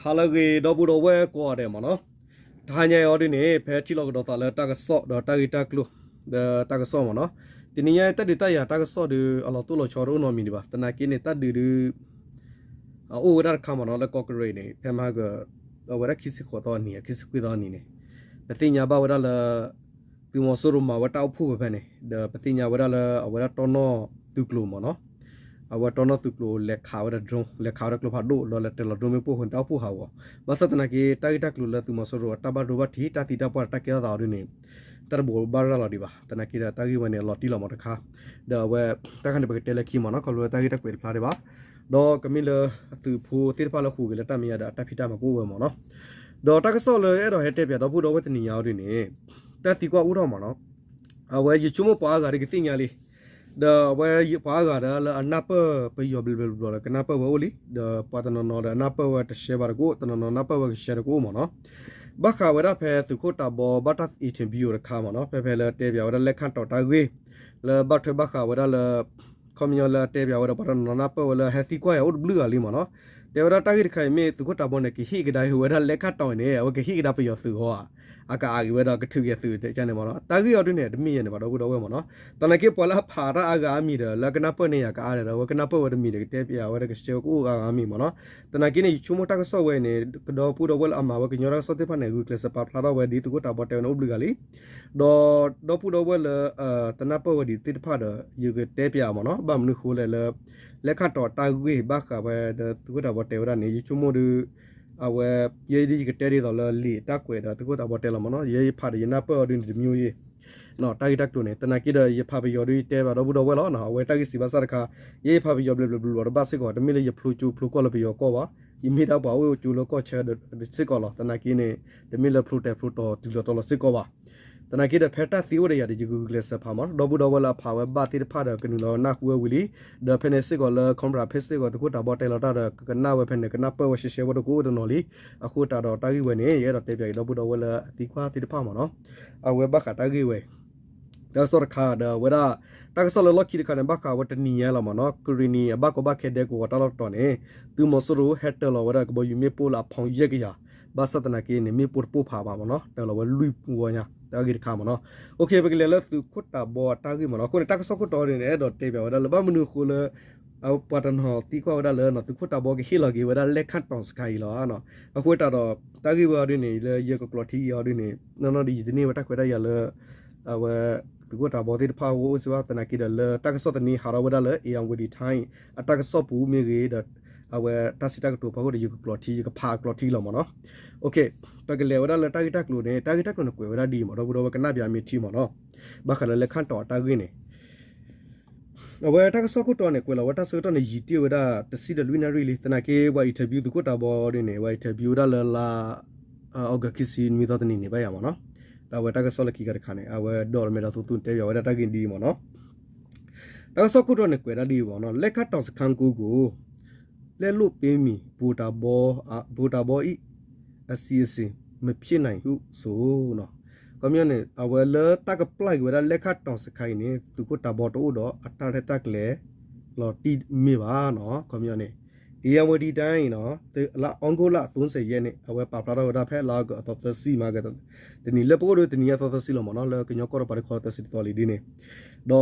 ဟါလၢအဂ့ၤ ဒီပုၢ်ဒီဝဲၢ်ကိးဂၤဒဲးမ့ၢ်နီၤ, တဟါညါအံၤအီၤဒ်န့ၣ် ဖဲထံၣ်လိာ်ကဒီးသးလၢတၢ်ကစီၣ်ဒီးတၢ်ဂ့ၢ်တၢ်ကျိၤ ဒီးတၢ်ကစီၣ်မ့ၢ်နီၤ, တနံၤညါတၢ်ဒုးတၢ်ယၤတၢ်ကစီၣ်ဒီး အလီၤတိၢ်လီၤဆီတအိၣ်နီတမံၤဒံးဘၣ်. သနာ်က့န့ၣ် တၢ်ဒုးဒုး အအိၣ်ဝဲဒၣ်တခါမ့ၢ်နီၤ လၢကီၢ်ကရ့ၣ်န့ၣ် ဖဲမဟါက အဝဲဒၣ်ခံဆံဃိးသီအနံၤ ခံဆံခွံသီအနံၤန့ၣ် ပသ့ၣ်ညါဘၣ်ဝဲဒၣ်လၢ သုးမီၤစိရိၤမၤဝဲတၢ်အိၣ်ဖှိၣ်ဖဲဖဲန့ၣ် ဒီးပသ့ၣ်ညါဝဲဒၣ်လၢအဝဲဒၣ်တီနီၢ်သုးကျိၤမ့ၢ်နီၤ, အဝဲတီနီၢ်သုးကျိၤလဲၤခးဝဲဒၣ် drone လဲၤခးဝဲဒၣ်ကျိဖးဒိၣ် ဒီးလဲၤတ့ၢ်လီၤ drone မ့ၣ်ပိၢ်အဃိန့ၣ် တၢ်အိၣ်ဖှိၣ်ဟးဂီၤ. ဘၣ်ဆၣ်သနာ်က့ တၢ်ဂ့ၢ်တၢ်ကျိၤလၢသုးမီၤစိရိၤအတၢ်ဘၣ်ဒိဘၣ်ထံး တၢ်သံတၢ်ပှၢ်ဒီးတၢ်ကဲထီၣ်သးအီၤဒ်န့ၣ် တၢ်တဘိးဘၣ်ရၤလီၤဒံးဘၣ်. သနာ်က့ဒီးတၢ်ဂ့ၢ်ဝဲန့ၣ် အလီၤတံၢ်လီၤမးတခါ, ဒီးအဝဲ တၢ်ခါန့ၣ် ပကတဲလၢခံမ့ၢ်နီၤ ခီဖျိလၢတၢ်ဂ့ၢ်တၢ်ကျိၤတဖျါဒံးဘၣ်, ဒီးကမ့ၢ်လၢအသုးဖိသ့ၣ်တဖၣ်လၢဃိးက့ၤလၢတၢ်မဲာ်ညါဒီးအတၢ်ဖံးတၢ်မၤကအိၣ်ဝဲမ့ၢ်နီၤ. ဒီးတၢ်ကစီၣ်လၢအဲၣ်ဒိးဟဲတဲပၠးဒီပုၢ်ဒီဝဲၢ်တနံၤညါအီၤဒ်န့ၣ် တၢ်သံကွၢ်အိၣ်ထီၣ်မ့ၢ်နီၤ, အဝဲယဆိကမိၣ်ပှၤအါဂၤဒ်ကသ့ၣ်ညါလံ ဒီးအဝဲပှၤအါဂၤဒီးလၢအနၢ်ပၢၢ်ပယီၤဘျီဘျီဘျီဒီးကနၢ်ပၢၢ်ဝဲအိၣ်လံ, ဒီးပှၤတနီၤနီၤဒီးနၢ်ပၢၢ်ဝဲတရှဲဘၣ်တကအိၣ်, တနီၤနီၤနၢ်ပၢၢ်ဝဲကရှဲတကအိၣ်မ့ၢ်နီၤ. ဘၣ်ဃးဝဲဒၣ်ဖဲသုးခိၣ်တးဘီဘၣ်တၢ် interview တခါမ့ၢ်နီၤ, ဖဲဖဲလၢတဲပၠးဝဲဒၣ်လဲခၣ်တီၤတၢ်ဂ့ၢ် လၢဘၣ်ထွဲဘၣ်ဃးဝဲဒၣ်လၢ ခီပညီလၢတဲပၠးဝဲဒီးပှၤတနီၤနီၤနၢ်ပၢၢ်ဝဲလၢဟဲသံကွၢ်ယၤအိၣ်တဘျုးဂၤလံမ့ၢ်နီၤ, တဲဝဲဒၣ်တၢ်ဂ့ၢ်တခါအံၤမ့ၢ်သုးခိၣ်တးဘီန့ၣ် ကဟ့ၣ်ကဒါဝဲဒၣ်လဲခၣ်တီၤအံၤန့ၣ် အဝဲကဟ့ၣ်ကဒါပယီၤသုးအဂီၢ်ဧါ, အကအါဂ့ၤဝဲဒီးကထုးက့ၤသုးန့ၣ်မ့ၢ်နီၤ, တၢ်ဂ့ၢ်အီၤဒ်န့ၣ် တမ့ၢ်ယဲန့ၣ်ဘၣ်ဒီပုၢ်ဒီဝဲၢ်မ့ၢ်နီၤ. သနာ်က့ပှၤလၢအဖးတၢ်အါဂၤအါမံၤဒီး လၢကနၢ်ပၢၢ်န့ၢ်ယၤကအါဒီး အဝဲကနၢ်ပၢၢ်ဝဲတမံၤဒီး ကတဲပၠးဝဲဒီးကရှဲဝဲကအိၣ်အါဂၤအါမံၤမ့ၢ်နီၤ. သနာ်က့န့ၣ် ယဆိကမိၣ်တၢ်ကစီၣ်ဝဲအံၤန့ၣ် ဒီပုၢ်ဒီဝဲၢ်လၢအမၤဝဲကညီတၢ်ကစီၣ်သ့ၣ်တဖၣ်န့ၣ် ဂုာ်ကျဲးစၢးပာ်ဖျါထီၣ်ဝဲဒ်သုးခိၣ်တးဘီတဲဝဲန့ၣ်အိၣ်ဘျုးဂၤလံ ဒီးဒီပုၢ်ဒီဝဲၢ်လၢ တနၢ်ပၢၢ်ဝဲဒ်သ့ၣ်တဖၣ်ဒီး ယကတဲပၠးမ့ၢ်နီၤ, ဘၣ်မနုၤဃိလဲၣ်လၢ လဲခၣ်တီၤတၢ်ဂ့ၢ်ဘၣ်ဃးဝဲဒီးသုးခိၣ်တးဘီတဲဝဲဒၣ်န့ၣ် ယဆိကမိၣ်ဒီး အဝဲ ယဲဒ်ယကတဲဒ်သိးလၢလံာ်တၢ်ကွဲးဒီးသုးခိၣ်တးဘီတဲလီၤမ့ၢ်နီၤ, ယဲယဖးဒီးယနၢ်ပၢၢ်အီၤဒ်န့ၣ်တမံၤယ့ၢ် တၢ်ဂ့ၢ်တၢ်ကျိၤန့ၣ် သနာ်က့ဒီးယဖးပယီၤဒီးယတဲဘၣ်ဒီပုၢ်ဒီဝဲၢ်လီၤ, အဝဲတၢ်ဂ့ၢ်စံးဘၣ်ဆၣ်တခါ ယဲယဖးပယီၤဘျီဘျီဘျီဘျီတဘၣ်စ့ၢ်ကီး တမ့ၢ်လၢယဖျိကၠိဖျိကီၢ်လၢပယီၤကီၢ်ဘၣ်, ယမ့ၢ်ဒၣ်ပှၤအိၣ်ကၠိလၢကီၢ်ဆၢဒီးစ့ၢ်ကီးလီၤ, သနာ်က့န့ၣ် တမ့ၢ်လၢဖျိတဲာ်ဖျိတီၤတုၤလီၤတီၤလီၤစ့ၢ်ကီးဘၣ်. သနာ်က့ဒီးဖဲတၢ်သံအိၣ်ဒီးယၤဒီး ယကဂုာ်ကျဲးစၢးဖးမ့ၢ်နီၤ, ဒီပုၢ်ဒီဝဲၢ်လၢအဖးဝဲဘၣ်သ့ၣ်တဖၣ်ဒီး ကနုာ်လီၤနၢ်ဟူဝဲဝံၤလံ, ဒီးဖဲန့ၣ်စ့ၢ်ကီးလၢ Cobra Page စ့ၢ်ကီးသုးခိၣ်တးဘီတဲလီၤတၢ်ဒီး ကကနၣ်ဝဲဖဲန့ၣ် ကနၢ်ပၢၢ်ဝဲရှဲရှဲဝဲတကအိၣ်တနီၤလံ, အဃိသတးဒီးတၢ်ဂ့ၢ်ဝဲန့ၣ် ယအဲၣ်ဒိးတဲပၠးက့ၤဒီပုၢ်ဒီဝဲၢ်လၢအသံကွၢ်သ့ၣ်တဖၣ်မ့ၢ်နီၤ, အဝဲဘၣ်ဃးတၢ်ဂ့ၢ်ဝဲ တၢ်ကစီၣ်တခါဒီးအဝဲဒၣ် တၢ်ကစီၣ်လၢလီၢ်ခံတခါန့ၣ် ဘၣ်ဃးဝဲတနံၤညါလီၤမ့ၢ်နီၤ, ကရံၣ်နံၣ်အဘၣ်ကီဘၣ်ခဲဒဲကဝီၤတၢ်လီၢ်တတီၤန့ၣ် သုးမီၤစိရိၤဟဲတၢၤလီၤဝဲဒၣ်ကဘီယူၤမ့ၣ်ပိၢ်လၢအဖီၣ်ယဲၢ်ကယၤ, ဘၣ်ဆၣ်သနာ်က့န့ၣ် မ့ၣ်ပိၢ်တပိၢ်ဖးဘၣ်မ့ၢ်နီၤ, တၢၤလီၤဝဲလွံၢ်ဝီညါ တၢ်ဂ့ၢ်တခါမ့ၢ်နီၤ. ပကလဲၤလၢသုးခိၣ်တးဘီအတၢ်ဂ့ၢ်မ့ၢ်နီၤ, အဃိန့ၣ် တၢ်ကစီၣ်ခိၣ်တီန့ၣ် အဲၣ်ဒိးတဲပၠးဝဲဒၣ်လၢဘၣ်မနုၤအဃိလၢ ပှၤတနီၤသံကွၢ်ဝဲဒၣ်လၢ သုးခိၣ်တးဘီကဟ့ၣ်လီၤက့ၤဝဲဒၣ်လဲခၣ်တီၤစခါအံၤလီၤ. အဃိသတးဒီး တၢ်ဂ့ၢ်ဝဲအီၤဒ်န့ၣ် လၢယကကျိးထံအီၤဒ်န့ၣ် နီၢ်နီၢ်ဒီးယတန့ၢ်ဝဲတၢ်ခွဲးတၢ်ယာ်လၢ အဝဲ သုးခိၣ်တးဘီသ့ၣ်တဖၣ်အိၣ်စ့ၢ်ကီး သနာ်က့ဒီးလၢတၢ်ကစီၣ်သန့ဟးထီၣ်ဝဲဒၣ်လၢ Irrawaddy Times အတၢ်ကစီၣ်ပူၤမ့ၢ်ဂ့ၤဒီး အဝဲတၢ်စံးတၢ်ကတိၤဖီခိၣ်ဒီး ယကကျိးထံ ယကဖးအကျိးထံလီၤမ့ၢ်နီၤ. ပကလဲၤဝဲဒၣ်လၢတၢ်ဂ့ၢ်တၢ်ကျိၤန့ၣ် တၢ်ဂ့ၢ်တၢ်ကျိၤန့ၣ်ကွဲးဝဲဒၣ်ဒ်အံၤမ့ၢ်နီၤ, ဒီပုၢ်ဒီဝဲၢ်ကနၣ်ပၠးမ့ၢ်ထံမ့ၢ်နီၤ, ဘၣ်ဃးလၢလဲခၣ်တီၤအတၢ်ဂ့ၢ်န့ၣ် အဝဲတၢ်ကစီၣ်ခိၣ်တီန့ၣ် ကွဲးလီၤဝဲတၢ်ဆၢကတီၢ်န့ၣ် ယံာ်တ့ၢ်ဝဲဒၣ်တဆံဒီးလွံၢ်နၣ်ရံၣ်လံ. သနာ်က့ ပှၤ interview သုးခိၣ်တးဘီဒ်န့ၣ် ပှၤ interview ဝဲဒၣ်လၢလါ August ခံဆံနွံသီတနံၤန့ၣ်ဘၣ်ယၤမ့ၢ်နီၤ. ဒီးအဝဲတၢ်ကစီၣ်လၢခံခါတခါန့ၣ် အဝဲဒိးတမဲာ်ဒီးသူသူတဲပၠးဝဲဒၣ်တၢ်ဂ့ၢ်ဒ်အံၤမ့ၢ်နီၤ. တၢ်ကစီၣ်ခိၣ်တီန့ၣ် ကွဲးဒၣ်ဒ်အံၤမ့ၢ်နီၤ, လဲခၣ်တီၤစခန်းကုန်းကို လက်လွှတ်ပေးမည် ဗိုလ်တၢ်ဘီ ဗိုလ်တၢ်ဘီ အစီအစဉ် မဖြစ်နိုင်ဟုဆို ခီပညီန့ၣ် အဝဲလၢတၢ်ကပျၢ်က့ၤဝဲဒၣ်လဲခၣ်တီၤစခန်းအံၤန့ၣ် သုးခိၣ်တၢ်ဘီတအိၣ်ဒီးအတၢ်ရဲၣ်တၢ်ကျဲၤလီၤတံၢ်မ့ၢ်ဘၣ်နီၤ. ခီပညီန့ၣ် ဧရာဝတီတိုင်းနီၤ လၢ ဩဂုတ်လ သုံးဆယ့်ရက်န့ၣ် အဝဲပာ်ဖျါထီၣ်ဝဲဒၣ်ဖဲလါအီကူးအသီသၢဆံမးက တနံၤလၢပအိၣ်ဒီးတနံၤအသီသၢဆံလီၤမ့ၢ်နီၤ, လၢကညီကီၢ်တပၤတခီသၢဆံတသီလံဒ်န့ၣ်, ဒီ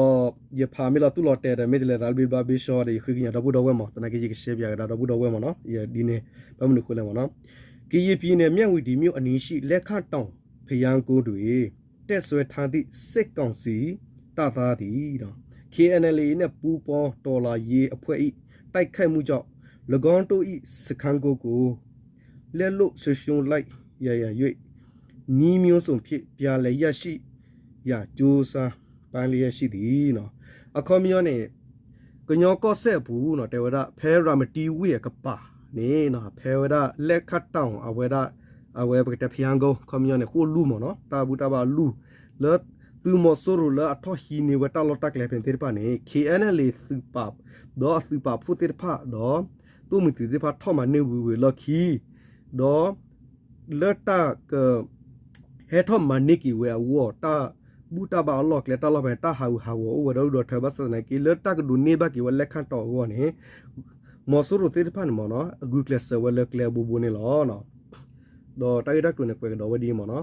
းယဖးမ့ၢ်လီၤသူၣ်လီၤတဲာ်ဒီး မ့ၢ်တလဲၤသးလၢဘျ့ဘျါဘျ့ဆှီဒီး ယဃ့ကညးဒီပုၢ်ဒီဝဲၢ်မ့ၢ် သနာ်က့ ယကရှဲပၠးကဒါဒီပုၢ်ဒီဝဲၢ်မ့ၢ်နီၤ, ယဒ်န့ၣ် ဘၣ်မနုၤဃိလဲၣ်မ့ၢ်နီၤ, ကရင်ပြည်နယ် မြဝတီမြို့အနီးရှိ လဲခၣ်တီၤ ဘုရားကုန်းတွင် တပ်စွဲထားသည့် စစ်ကောင်စီတပ်သားသည် KNLA နှင့် ပူးပေါင်းတော်လှန်ရေးအဖွဲ့၏ တိုက်ခိုက်မှုကြောင့် ၎င်းတို့၏ စခန်းကုန်းကို လက်လွှတ်ဆုံးရှုံးလိုက်ရန်၍ နည်းမျိုးစုံဖြင့် ပြန်လည်ရရှိရန် ကြိုးစားပမ်းလျက်ရှိသည်နီၤ. အခီပညီန့ၣ် ကညီကီၢ်စဲၣ်အပူၤနီၤ တဲဝဲဒၣ် ဖဲရၤမတံဝ့ၢ်အကပၤန့ၣ် ဖဲဝဲဒၣ်လဲခၣ်တီၤအဝဲဒၣ် အဝဲပကတဲ ဘုရားကုန်း ခီပညီန့ၣ် ဃိၣ်လူၢ်မ့ၢ်နီၤ တၢ်ဘူၣ်တၢ်ဘါအလူၢ် လၢသုးမီၤစိရိၤလၢအထီၣ်ဟံးန့ၢ်ဝဲတၢ်လီၢ်တၢ်ကျဲဖဲန့ၣ်သ့ၣ်တဖၣ်န့ၣ် KNLA သုးပာ် ဒီးအသုးပာ်ဖှိၣ်သ့ၣ်တဖၣ် ဒီးသိၣ်မှံၤသုးသ့ၣ်တဖၣ်ထီၣ်မၤန့ၢ်ဝံၤဝံၤအလီၢ်ခံ ဒီး လၢတၢ်က ဟဲထီၣ်မၤန့ၢ်က့ၤဝဲအဂီၢ် တၢ်ဘူၣ်တၢ်ဘါအလီၢ်ကျဲတၢ်လီၢ်ဖဲန့ၣ် တၢ်ဟးဂူာ်ဟးဂီၤအိၣ်ဝဲဒီဒူၣ်ဒီထၢ ဘၣ်ဆၣ်သနာ်က့ လၢတၢ်ကဒိးန့ၢ်ဘၣ်က့ၤဝဲလဲခၣ်တီၤအဂီၢ်န့ၣ် မီၤစိရိၤသ့ၣ်တဖၣ်န့ၣ်မ့ၢ်နီၤ အဂုာ်ကျဲးစၢးဝဲလၢကျဲအဘိဘိန့ၣ်လီၤ. ဒီးတၢ်ဂ့ၢ်တၢ်ကျိၤန့ၣ် ကွဲးကဒီးဝဲဒ်အံၤမ့ၢ်နီၤ,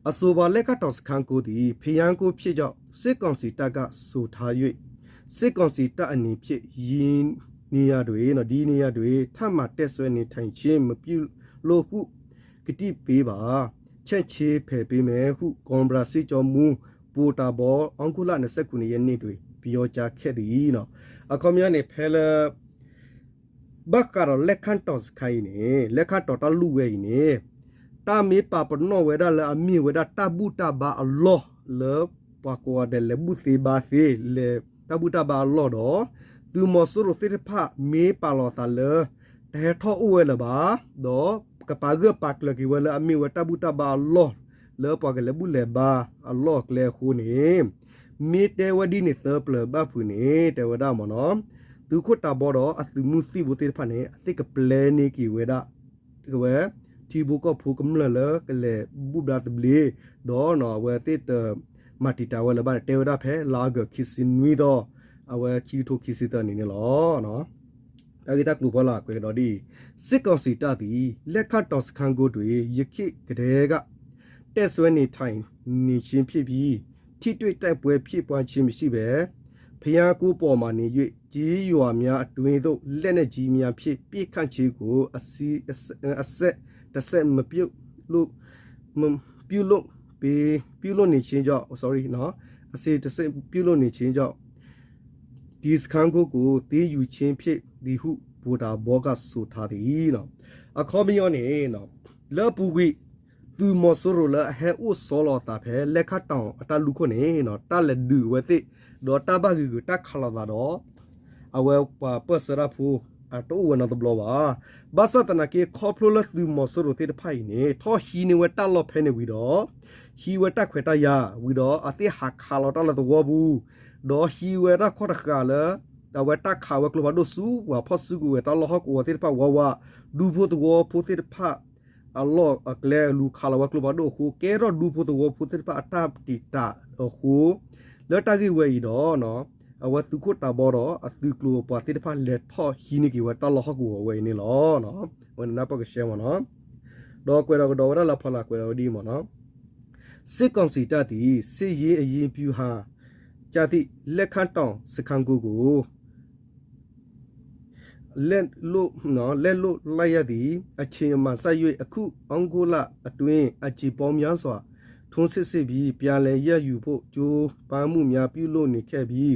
အဆိုပါ လက်ခတ်တောင် စခန်းကုန်းသည် ဘုရားကုန်းဖြစ်ကြောင်း စစ်ကောင်စီတပ်က ဆိုထား၍ စစ်ကောင်စီတပ်အနေဖြင့် ယင်းနေရာတွင် ဒီနေရာတွင် ထပ်မံတပ်စွဲနေထိုင်ခြင်း မပြုလုပ်ဟု ကတိပေးပါ, ချက်ခြင်းဖယ်ပေးမယ်ဟု ကိုးဘရာစစ်ကြောင်းမှူး ဗိုလ်တာ်ဘီ ဩဂုတ်လ နှစ်ဆယ့်ခုနစ်ရက်နေ့တွင် ပြောကြားခဲ့သည်. အခီပညီန့ၣ် ဖဲလၢ ဘၣ်ဃးဒီး လက်ခတ်တောင် စခန်း အံၤန့ၣ် လက်ခတ်တောင် တၢ်လူၢ်ဝဲအံၤန့ၣ် တၢ်မ့ၢ်ပာ်ပနီၣ်ဝဲဒၣ်လၢအမ့ၢ်ဝဲဒၣ်တၢ်ဘူၣ်တၢ်ဘါအလီၢ်လၢ ပှၤကိးဂၤဒဲးလဲၤဘူၣ်သ့ဘါသ့ လဲၤတၢ်ဘူၣ်တၢ်ဘါအလီၢ်ဒီး သုးမီၤစိရိၤသ့ၣ်တဖၣ်မ့ၢ်ပာ်လီၤသးလၢ တဟဲထီၣ်အိၣ်ဝဲလၢၤဘၣ်, ဒီးကပာ်ဂၢၢ်ပာ်ကျၢၤက့ၤဝဲလၢအမ့ၢ်ဝဲတၢ်ဘူၣ်တၢ်ဘါအလီၢ် လၢပှၤကလဲၤဘူၣ်လဲၤဘါအလီၢ်အကျဲအဃိန့ၣ် မ့ၢ်တဲဝဲဒ်န့ၣ်သၢပျၢၤဘၣ်ဖုးန့ၣ် တဲဝဲဒၣ်မ့ၢ်နီၤ, သုးခိၣ်တၤဘီဒီးအသုးမုၢ်သံၣ်ဘိသ့ၣ်တဖၣ်န့ၣ် အသ့ၣ်ကပျဲန့ၢ်က့ၤဝဲဒၣ် ဝဲ ထံဖိကီၢ်ဖိကမျၢၢ်လၢကလဲၤဘူၣ်ဘါသဘျ့, ဒီးအဝဲသ့ၣ်တမၤတံာ်တာ်ဝဲလၢၤဘၣ်န့ၣ် တဲဝဲဒၣ်ဖဲလါအီကူးခံဆံနွံသီ အဝဲခံကထိခံဆံသၢနံၣ်န့ၣ်လီၤ. တၢ်ဂ့ၢ်တၢ်ကျိၤဖီလာ်ကွဲးကဒီးဒ်အံၤ, စစ်ကောင်စီတပ်သည် လက်ခတ်တောင် စခန်းကုန်းတွင် ယခင်ကတည်းက တပ်စွဲနေထိုင်နေခြင်းဖြစ်ပြီး ထိတွေ့တိုက်ပွဲဖြစ်ပွားခြင်းမရှိဘဲ ဘုရားကုန်းပေါ်မှာနေ၍ ကျေးရွာများအတွင်းသို့ လက်နက်ကြီးများဖြင့် ပစ်ခတ်ခြင်းကို အစဉ်အဆက် မပြုလုပ် မပြုလုပ်ပေ ပြုလုပ်နေခြင်းကြောင့် sorry နော် အစဉ်တစိုက်ပြုလုပ်နေခြင်းကြောင့် ဒီစခန်းကုန်းကို သိမ်းယူခြင်းဖြစ်သည်ဟု ဗိုလ်တာ်ဘီက ဆိုထားသည် အခီပညီန့ၣ် လၢအပူၤကွံာ် သုးမီၤစိရိၤလၢအဟဲအိၣ်ဆီလီၤအသးဖဲ လက်ခတ်တောင် အတၢ်လူၢ်ခိၣ်န့ၣ် တၢ်လဲၤဒုးအဝဲသ့ၣ် ဒီးတၢ်ဘၣ်ဂံာ်ဂူာ်တၢ်ခးလိာ်သးဒီး အဝဲပှၤပၢၢ်ဆၢတၢ်ဖိ အတအိၣ်ဝဲနီတဘျီဘၣ်. ဘၣ်ဆၣ်သနာ်က့ ခီဖျိလၢသုးမီၤစိရိၤသ့ၣ်တဖၣ်အံၤန့ၣ် ထီၣ်ဟံးန့ၢ်ဝဲတၢ်လီၢ်ဖဲန့ၣ်ဝံၤဒီး ဟံးဝဲတၢ်ခွဲးတၢ်ယာ်ဝံၤဒီး အသ့ၣ်ဟးခးလီၤတၢ်လၢသဝီပူၤ ဒီးဟံးဝဲတၢ်ခီၣ်တဃာ်လၢ အဝဲတၢ်ခးဝဲကျိဖးဒိၣ်ဆူပှၤဖီၣ်စုကဝဲၤတၢ်လီၢ်ဟီၣ်ကဝီၤသ့ၣ်တဖၣ်ဝးဝး, ဒူဖိသဝီဖိသ့ၣ်တဖၣ် အလီၢ်အကျဲလူၤခးလီၤဝဲကျိဖးဒိၣ်အဃိ ကဲထီၣ်ဒူဖိသဝီဖိသ့ၣ်တဖၣ်အတၢ်တံာ်တာ်အဃိ လၢတၢ်ဂ့ၢ်ဝဲအံၤဒီး အဝဲသုးခိၣ်တၤဘီဒီးအသုးကျိၤအပှၤသ့ၣ်တဖၣ်လဲၤထီၣ်ဟံးန့ၢ်က့ၤဝဲတၢ်လီၢ်ဟီၣ်ကဝီၤဝဲအံၤန့ၣ်လီၤ. ဝဲန့ၣ်နၢ်ပၢၢ်ကဆှဲမ့ၢ်နီၤ, ဒီးကွဲးဒီးကဒီးဝဲဒၣ်လၢဖီလာ်ကွဲးဒီးဝဲဒ်အံၤမ့ၢ်နီၤ, စစ်ကောင်စီတပ်သည် စစ်ရေးအရင်းဗျူဟာ ကျသည့် လက်ခတ်တောင် စခန်းကုန်းကို လက်လွှတ်လိုက်ရသည့် အချိန်မှစ၍ အခု ဩဂုတ်လ အတွင်း အကြိမ်ပေါင်းများစွာ ထိုးစစ်ဆင်ပြီး ပြန်လည်ရယူဖို့ ကြိုးပမ်းမှုများ ပြုလုပ်နေခဲ့ပြီး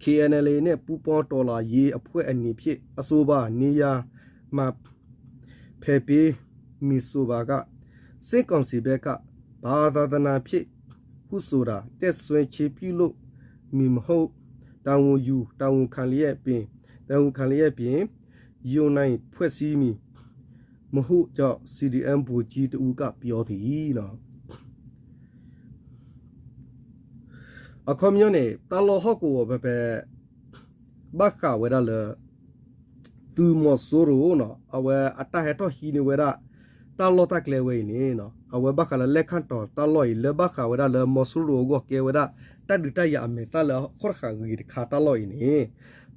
KNLA နှင့် ပူးပေါင်းတော်လှန်ရေးအဖွဲ့အနေဖြင့် အဆိုပါနေရာမှ ဖယ်ပေးမည်ဆိုပါက စစ်ကောင်စီဘက်က ဘာသာသနာဖြစ်ဟုဆိုတာ တပ်စွဲခြင်းပြုလုပ်မည်မဟုတ် တာဝန်ယူ တာဝန်ခံလျက်ပင် တာဝန်ခံလျက်ပင် ရုံးနိုင်ဖွဲ့စည်းမည်မဟုတ်ကြောင်း စီဒီအမ် ဗိုလ်ကြီးတစ်ဦးက ပြောသည်. အခီပညီန့ၣ် တၢ်လီၢ်ဟီၣ်ကဝီၤဖဲဖဲ ဘၣ်ဃးဝဲဒၣ်လၢ သုးမီၤစိရိၤနီၤ အဝဲအတၢ်ဟဲထီၣ်ဟံးန့ၢ်ဝဲဒၣ် တၢ်လီၢ်တၢ်ကျဲဝဲအံၤန့ၣ် အဝဲဘၣ်ဃးလၢ လဲၣ်ခၣ်တီၤ တၢ်လီၢ်အံၤ လၢဘၣ်ဃးဝဲဒၣ်လၢမီၤစိရိၤအဂီၢ်ကဲဝဲဒၣ် တၢ်ဒုးတၢ်ယၤအမဲာ်သၣ်လၢအခိၣ်တဃာ်ဂ့ၤတခါတၢ်လီၢ်အံၤန့ၣ်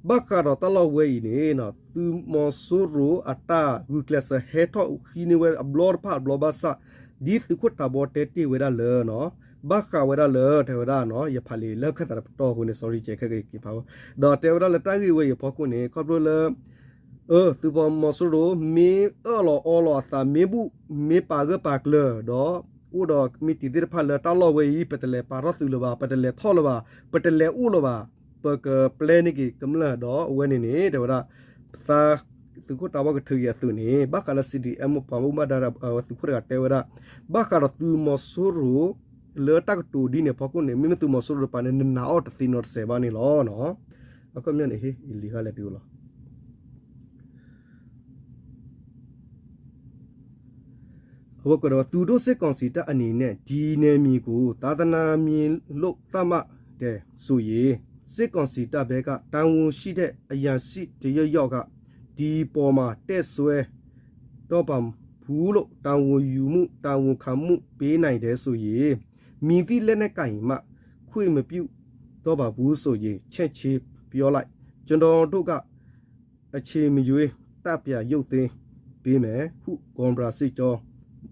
ဘၣ်ဃးဒီးတၢ်လီၢ်ဝဲအံၤန့ၣ် သုးမီၤစိရိၤအတၢ်ဂုာ်ကျဲးစၢးဟဲထီၣ်ဟံးန့ၢ်ဝဲအဘျီတဖၣ်အဘျီဘၣ်ဆၣ် ဒ်သုးခိၣ်တၤဘီတဲတ့ၢ်ဝဲဒၣ်လၢ ဘၣ်ဃးဝဲဒၣ်လၢ တဲဝဲဒၣ် ယဖးလံာ်လၢခၢၣ်သးတပတီၢ်အဃိန့ၣ် sorry ကဲခဲက့ၤဖးဝဲ ဒီးတဲဝဲဒၣ်လၢတၢ်ဂ့ၢ်ဝဲအံၤအဖီခိၣ်န့ၣ် ခီဖျိလၢ သုးမီၤစိရိၤ မ့ၢ်အၢၣ်လီၤအီလီၤအသး မ့ၢ်ဘူၣ် မ့ၢ်ပာ်ဂၢၢ်ပာ်ကျၢၤ ဒီးအိၣ်ဒီးကမံးတံာ်သ့ၣ်တဖၣ်လၢတၢ်လီၢ်ဝဲအံၤ ပတလဲၤပာ်ထီၣ်သုးလၢၤဘၣ် ပတလဲၤထီၣ်လၢၤဘၣ် ပတလဲၤအိၣ်လၢၤဘၣ် ပကပျဲန့ၢ်က့ၤကမျၢၢ်ဒီးအဝဲန့ၣ်န့ၣ် တဲဝဲဒၣ် သး သုးခိၣ်တၤဘီကထုးက့ၤအသုးန့ၣ် ဘၣ်ဃးလၢ စီဒီအမ် ပှၤမူဘၣ်ဒါ သုးခိၣ်တဂၤတဲဝဲဒၣ် ဘၣ်ဃးဒီးသုးမီၤစိရိၤ လၢတၢ်ကတိၤဒ်န့ၣ်အဖီခိၣ်န့ၣ် မ့မ့ၢ်သုးမီၤစိရိၤတကပၤန့ၣ် နနာ်အီၤတသ့နီတစဲးဘၣ်န့ၣ်လီၤ. အခီပညီန့ၣ် ဟ့ၣ် လံာ်ဂၤလဲၣ်တုၤလီၤ အဝဲကွဲးဒီး သူတို့စစ်ကောင်စီတပ်အနေနဲ့ ဒီနယ်မြေကို သာသနာမြေလို့ သတ်မှတ်တယ်ဆိုရင် စစ်ကောင်စီတပ်ဘက်က တာဝန်ရှိတဲ့အရာရှိတစ်ယောက်ယောက်က ဒီပေါ်မှာ တပ်စွဲတော့ပါဘူးလို့ တာဝန်ယူမှု တာဝန်ခံမှုပေးနိုင်တယ်ဆိုရင် မည်သည့်လက်နက်ကိုင်မှ ခွင့်မပြုတော့ပါဘူးဆိုရင် ချက်ချင်းပြောလိုက် ကျွန်တော်တို့က အချိန်မရွေး တပ်ပြန်ရုပ်သိမ်းပေးမယ်ဟု ကိုးဘရာစစ်ကြောင်း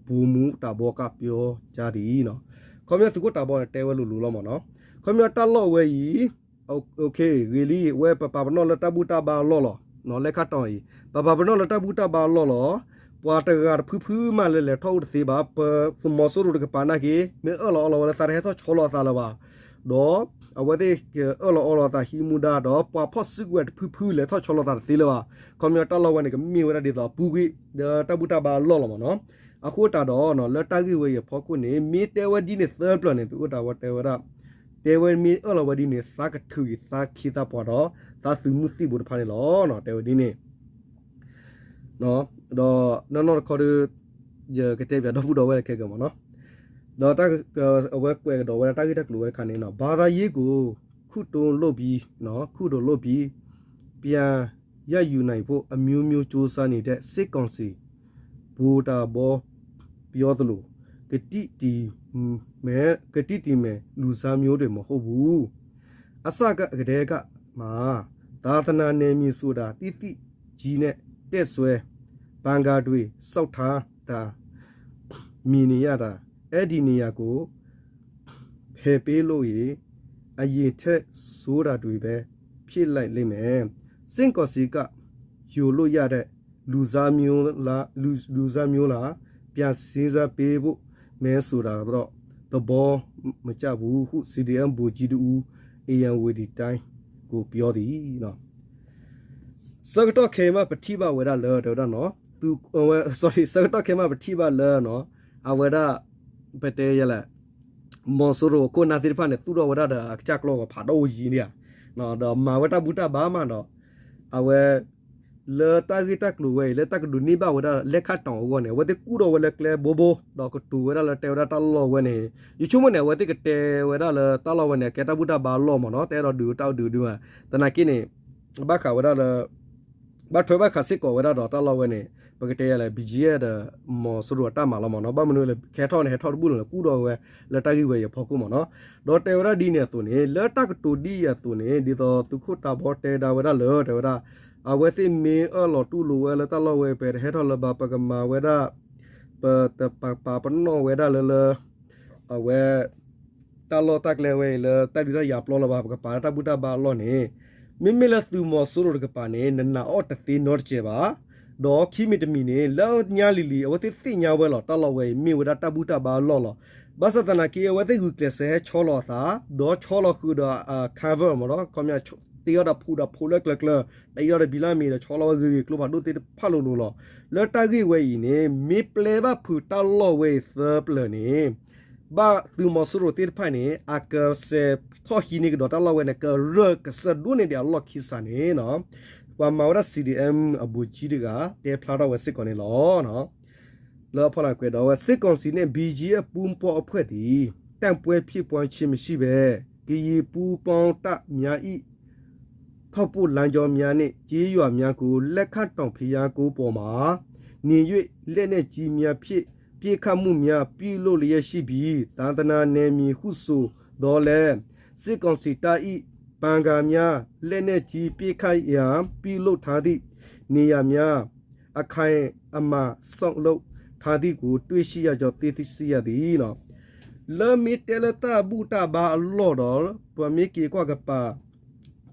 ဗိုလ်မှူးတာဘီက ပြောကြားသည် ခီပညီသုးခိၣ်တာဘီန့ၣ် တဲဝဲလိၤလိၤလီၤမ့ၢ်နီၤ. ခီပညီတၢ်လီၢ်ဝဲအံၤ ဂ့ၤလံ အဝဲပပာ်ပနီၣ်လၢတၢ်ဘူၣ်တၢ်ဘါအလီၢ်လီၤ. လဲၤခါတီၤအံၤ ပပာ်ပနီၣ်လၢတၢ်ဘူၣ်တၢ်ဘါအလီၢ်လီၤ. ပှၤတဂၤတဖုဖုမးလၢလဲၤထီၣ်အိၣ်တသ့ဘၣ်. ပသုးမီၤစိရိၤတကပၤနာ်က့ မ့ၢ်အၢၣ်လီၤအီလီၤဝဲလၢသးတဟဲထီၣ်ဆီလီၤအသးလၢၤဘၣ်. ဒီးအဝဲသ့ၣ်ကအၢၣ်လီၤအီလီၤသးဟံးမူဒါဒီး ပှၤဖီၣ်စုကဝဲၤတဖုဖုလဲၤထီၣ်ဆီလီၤသးတသ့လၢၤဘၣ်. ခီပညီတၢ်လီၢ်ဝဲန့ၣ် ကမ့ၢ်ဝဲဒၣ်ဒ်သိးအပူၤကွံာ် ဒီးတၢ်ဘူၣ်တၢ်ဘါအလီၢ်လီၤမ့ၢ်နီၤ. အဃိသတးဒီး လၢတၢ်ဂ့ၢ်ဝဲအံၤအဖီခိၣ်န့ၣ် မ့ၢ်တဲဝဲဒ်န့ၣ်သၢပျၢၤန့ၣ် သုးခိၣ်တာဘီတဲဝဲဒၣ် တဲဝဲမ့ၢ်အၢၣ်လီၤဝဲဒ်န့ၣ် သးကထုးက့ၤသးခ့သးပှၤဒီး သးသုးမုၢ်သံၣ်ဘိတဖၣ်န့ၣ်လီၤ. တဲဝဲဒ်န့ၣ် ဒီးနီၢ်နီၢ်တခီဒီး ယကတဲပၠးဒီပုၢ်ဒီဝဲၢ်ခဲကမ့ၢ်နီၤ. ဒီးအဝဲကွဲးကဒီးဝဲဒၣ်တၢ်ဂ့ၢ်တၢ်ကျိၤဝဲတခါန့ၣ် ဘာသာရေးကို ခုတုံလုပ်ပြီး ခုတုံလုပ်ပြီး ပြန်ရယူနိုင်ဖို့ အမျိုးမျိုးကြိုးစားနေတဲ့ စစ်ကောင်စီ ဗိုလ်တာဘီပြောသလို ကတိတည်မယ် ကတိတည်မယ် လူစားမျိုးတွေမဟုတ်ဘူး အစကတည်းကမှ သာသနာနယ်မြေဆိုတာ သိသိကြီးနဲ့ တပ်စွဲ ဘန်ကာတွေ ဆောက်ထားတာ မြင်နေရတာ အဲဒီနေရာကို ဖယ်ပေးလို့ရင် အရင်ထက်ဆိုးတာတွေပဲ ဖြစ်လိုက်လိမ့်မယ်။ စစ်ကောင်စီက ယူလို့ရတဲ့ လူစားမျိုးလား လူလူစားမျိုးလား ပြန်စဉ်းစားပေးဖို့ မဲဆိုတာတော့ သဘောမကျဘူးဟု စီဒီအမ် ဗိုလ်ကြီးတစ်ဦး ဧရာဝတီတိုင်းကို ပြောသည် ဆၢကတီၢ်ခဲအံၤမး ပထံၣ်ဘၣ်ဝဲဒၣ်လၢ တဲဝဲဒၣ်နီၤ သူ အဝဲ sorry ဆၢကတီၢ်ခဲအံၤမးပထံၣ်ဘၣ်လၢနီၤ အဝဲဒၣ် ပတဲယဲလဲၣ် မီၤစိရိၤအခိၣ်နၢ်သ့ၣ်တဖၣ်န့ၣ် သူၣ်ထီၣ်ဝဲဒၣ်ဒီးအကစၢ်ကျီၢ်ဂီၤဖးဒိၣ်ယံၤန့ၣ်ဧါ ဒီးမၤဝဲတၢ်ဘူၣ်တၢ်ဘါမးဒီး အဝဲ လၢတၢ်ဂ့ၢ်တၢ်ကျိၤဝဲအံၤ လၢတၢ်ကဒုးန့ၢ်ဘၣ်ဝဲဒၣ်လဲၤခါတီၤအဂီၢ်န့ၣ် အဝဲသ့ၣ်ကူၣ်ထီၣ်ဝဲလၢကျဲဘိဘိ ဒီးကတိၤဝဲဒၣ်လၢတဲဝဲဒၣ်တၢ်လီၢ်ဝဲန့ၣ် ယဆိကမိၣ်န့ၣ် အဝဲသ့ၣ်ကတဲဝဲဒၣ်လၢတၢ်လီၢ်ဝဲန့ၣ် အကဲတၢ်ဘူၣ်တၢ်ဘါအလီၢ်မ့ၢ်နီၤ တအဲၣ်ဒိးဒုးတၢ်ဒုးဒုးမး သနာ်က့န့ၣ် ဘၣ်ဃးဝဲဒၣ်လၢ ဘၣ်ထွဲဘၣ်ဃးစ့ၢ်ကီးဝဲဒၣ်ဒီးတၢ်လီၢ်ဝဲန့ၣ် ပကတဲယဲလဲၣ် ဘံကယဲၢ်ဒီး မီၤစိရိၤအတၢ်မၤလီၤမ့ၢ်နီၤ ဘၣ်မနုၤလဲၣ် ကဟဲထီၣ်န့ၣ် ဟဲထီၣ်တဘူၣ်လီၤန့ၣ် ကူၣ်ဒီးဝဲ လၢတၢ်ဂ့ၢ်ဝဲအံၤအဖီခိၣ်မ့ၢ်နီၤ ဒီးတဲဝဲဒၣ်ဒ်န့ၣ်အသိးန့ၣ် လၢတၢ်ကတိၤဒ်အံၤအသိးန့ၣ် ဒ်သိးသုးခိၣ်တၢ်ဘီတဲဒၣ်ဝဲဒၣ်လၢ တဲဝဲဒၣ် အဝဲသ့ၣ်မ့ၢ်အၢၣ်လီၤတူၢ်လိာ်ဝဲလၢတၢ်လီၢ်ဝဲ ပတဟဲထီၣ်လၢၤဘၣ် ပကမၤဝဲဒၣ် ပတပာ်ပနီၣ်ဝဲဒၣ်လၢလၢ အဝဲ တၢ်လီၢ်တၢ်ကျဲဝဲအံၤလၢတၢ်ဒုးတၢ်ယၤပျီလၢၤဘၣ် ပကပာ်လၢတၢ်ဘူၣ်တၢ်ဘါအလီၢ်န့ၣ် မ့မ့ၢ်လၢသုးမီၤစိရိၤတကပၤန့ၣ် နနာ်အီၤတသ့နီတစဲးဘၣ် ဒီးခံမံၤတမံၤန့ၣ် လၢညါလံၤလံၤ အဝဲသ့ၣ်သ့ၣ်ညါဝဲလီၤ တၢ်လီၢ်ဝဲအံၤ မ့ၢ်ဝဲဒၣ်တၢ်ဘူၣ်တၢ်ဘါအလီၢ်လီၤ. ဘၣ်ဆၣ်သနာ်က့ အဝဲသ့ၣ်ဂုာ်ကျဲးစၢးဟဲဆီလီၤအသး ဒီးဆီလီၤဃုာ်ဒီး cover မ့ၢ်နီၤ ခီပညီ တ့အီၣ်ဒီးဖိဒီးဖိလၢကျၢၤကျၢၤ တ့အီၣ်ဒီးဘံလၢမ့ၤဒီး ဆီလီၤဝဲဂ့ၤဂ့ၤကျိဖးဒိၣ်သ့ၣ်တဖၣ်လိၤလိၤလီၤ. လၢတၢ်ဂ့ၢ်ဝဲအံၤန့ၣ် မ့ၢ်ပျဲဘၣ်ဖုးတၢ်လီၢ်ဝဲအံၤသၢပျၢၤန့ၣ် ဘၣ်သုးမီၤစိရိၤသ့ၣ်တဖၣ်န့ၣ် အကစဲးထီၣ်ဟံးန့ၢ်ကဒီးတၢ်လီၢ်ဝဲန့ၣ် ကရၢၢ်ကစၢၢ်ဒိၣ်န့ၢ်ဒံးအလီၢ်ခံစးန့ၣ် ပှၤမၤဝဲဒၣ် C D M အဘူးကံတဂၤ တဲဖျါထီၣ်ဝဲစ့ၢ်ကီးန့ၣ်လီၤ. လၢအဖီလာ်ကွဲးဒီးဝဲ စစ်ကောင်စီနဲ့ ဘီဂျီအက်ဖ် ပူးပေါင်းအဖွဲ့သည် တိုက်ပွဲဖြစ်ပွားခြင်းမရှိဘဲ ကရင်ပူးပေါင်းတပ်များ၏ ထောက်ပို့လမ်းကြောင်းများနှင့် ကျေးရွာများကို လက်ခတ်တောင်ဘုရားကုန်းပေါ်မှာ နေ၍ လက်နက်ကြီးများဖြင့် ပစ်ခတ်မှုများ ပြုလုပ်လျက်ရှိပြီး သာသနာနယ်မြေဟုဆိုသော်လည်း စစ်ကောင်စီတပ်၏ ဘန်ကာများ လက်နက်ကြီးပစ်ခတ်ရန် ပြုလုပ်ထားသည့်နေရာများ အခိုင်အမာဆောက်လုပ်ထားသည်ကို တွေ့ရှိရကြောင်း သိရှိရသည် လၢမ့ၢ်တဲလၢတၢ်ဘူၣ်တၢ်ဘါအလီၢ်ဒီး ပှၤမ့ၢ်က့ၤကွၢ်ကပၤ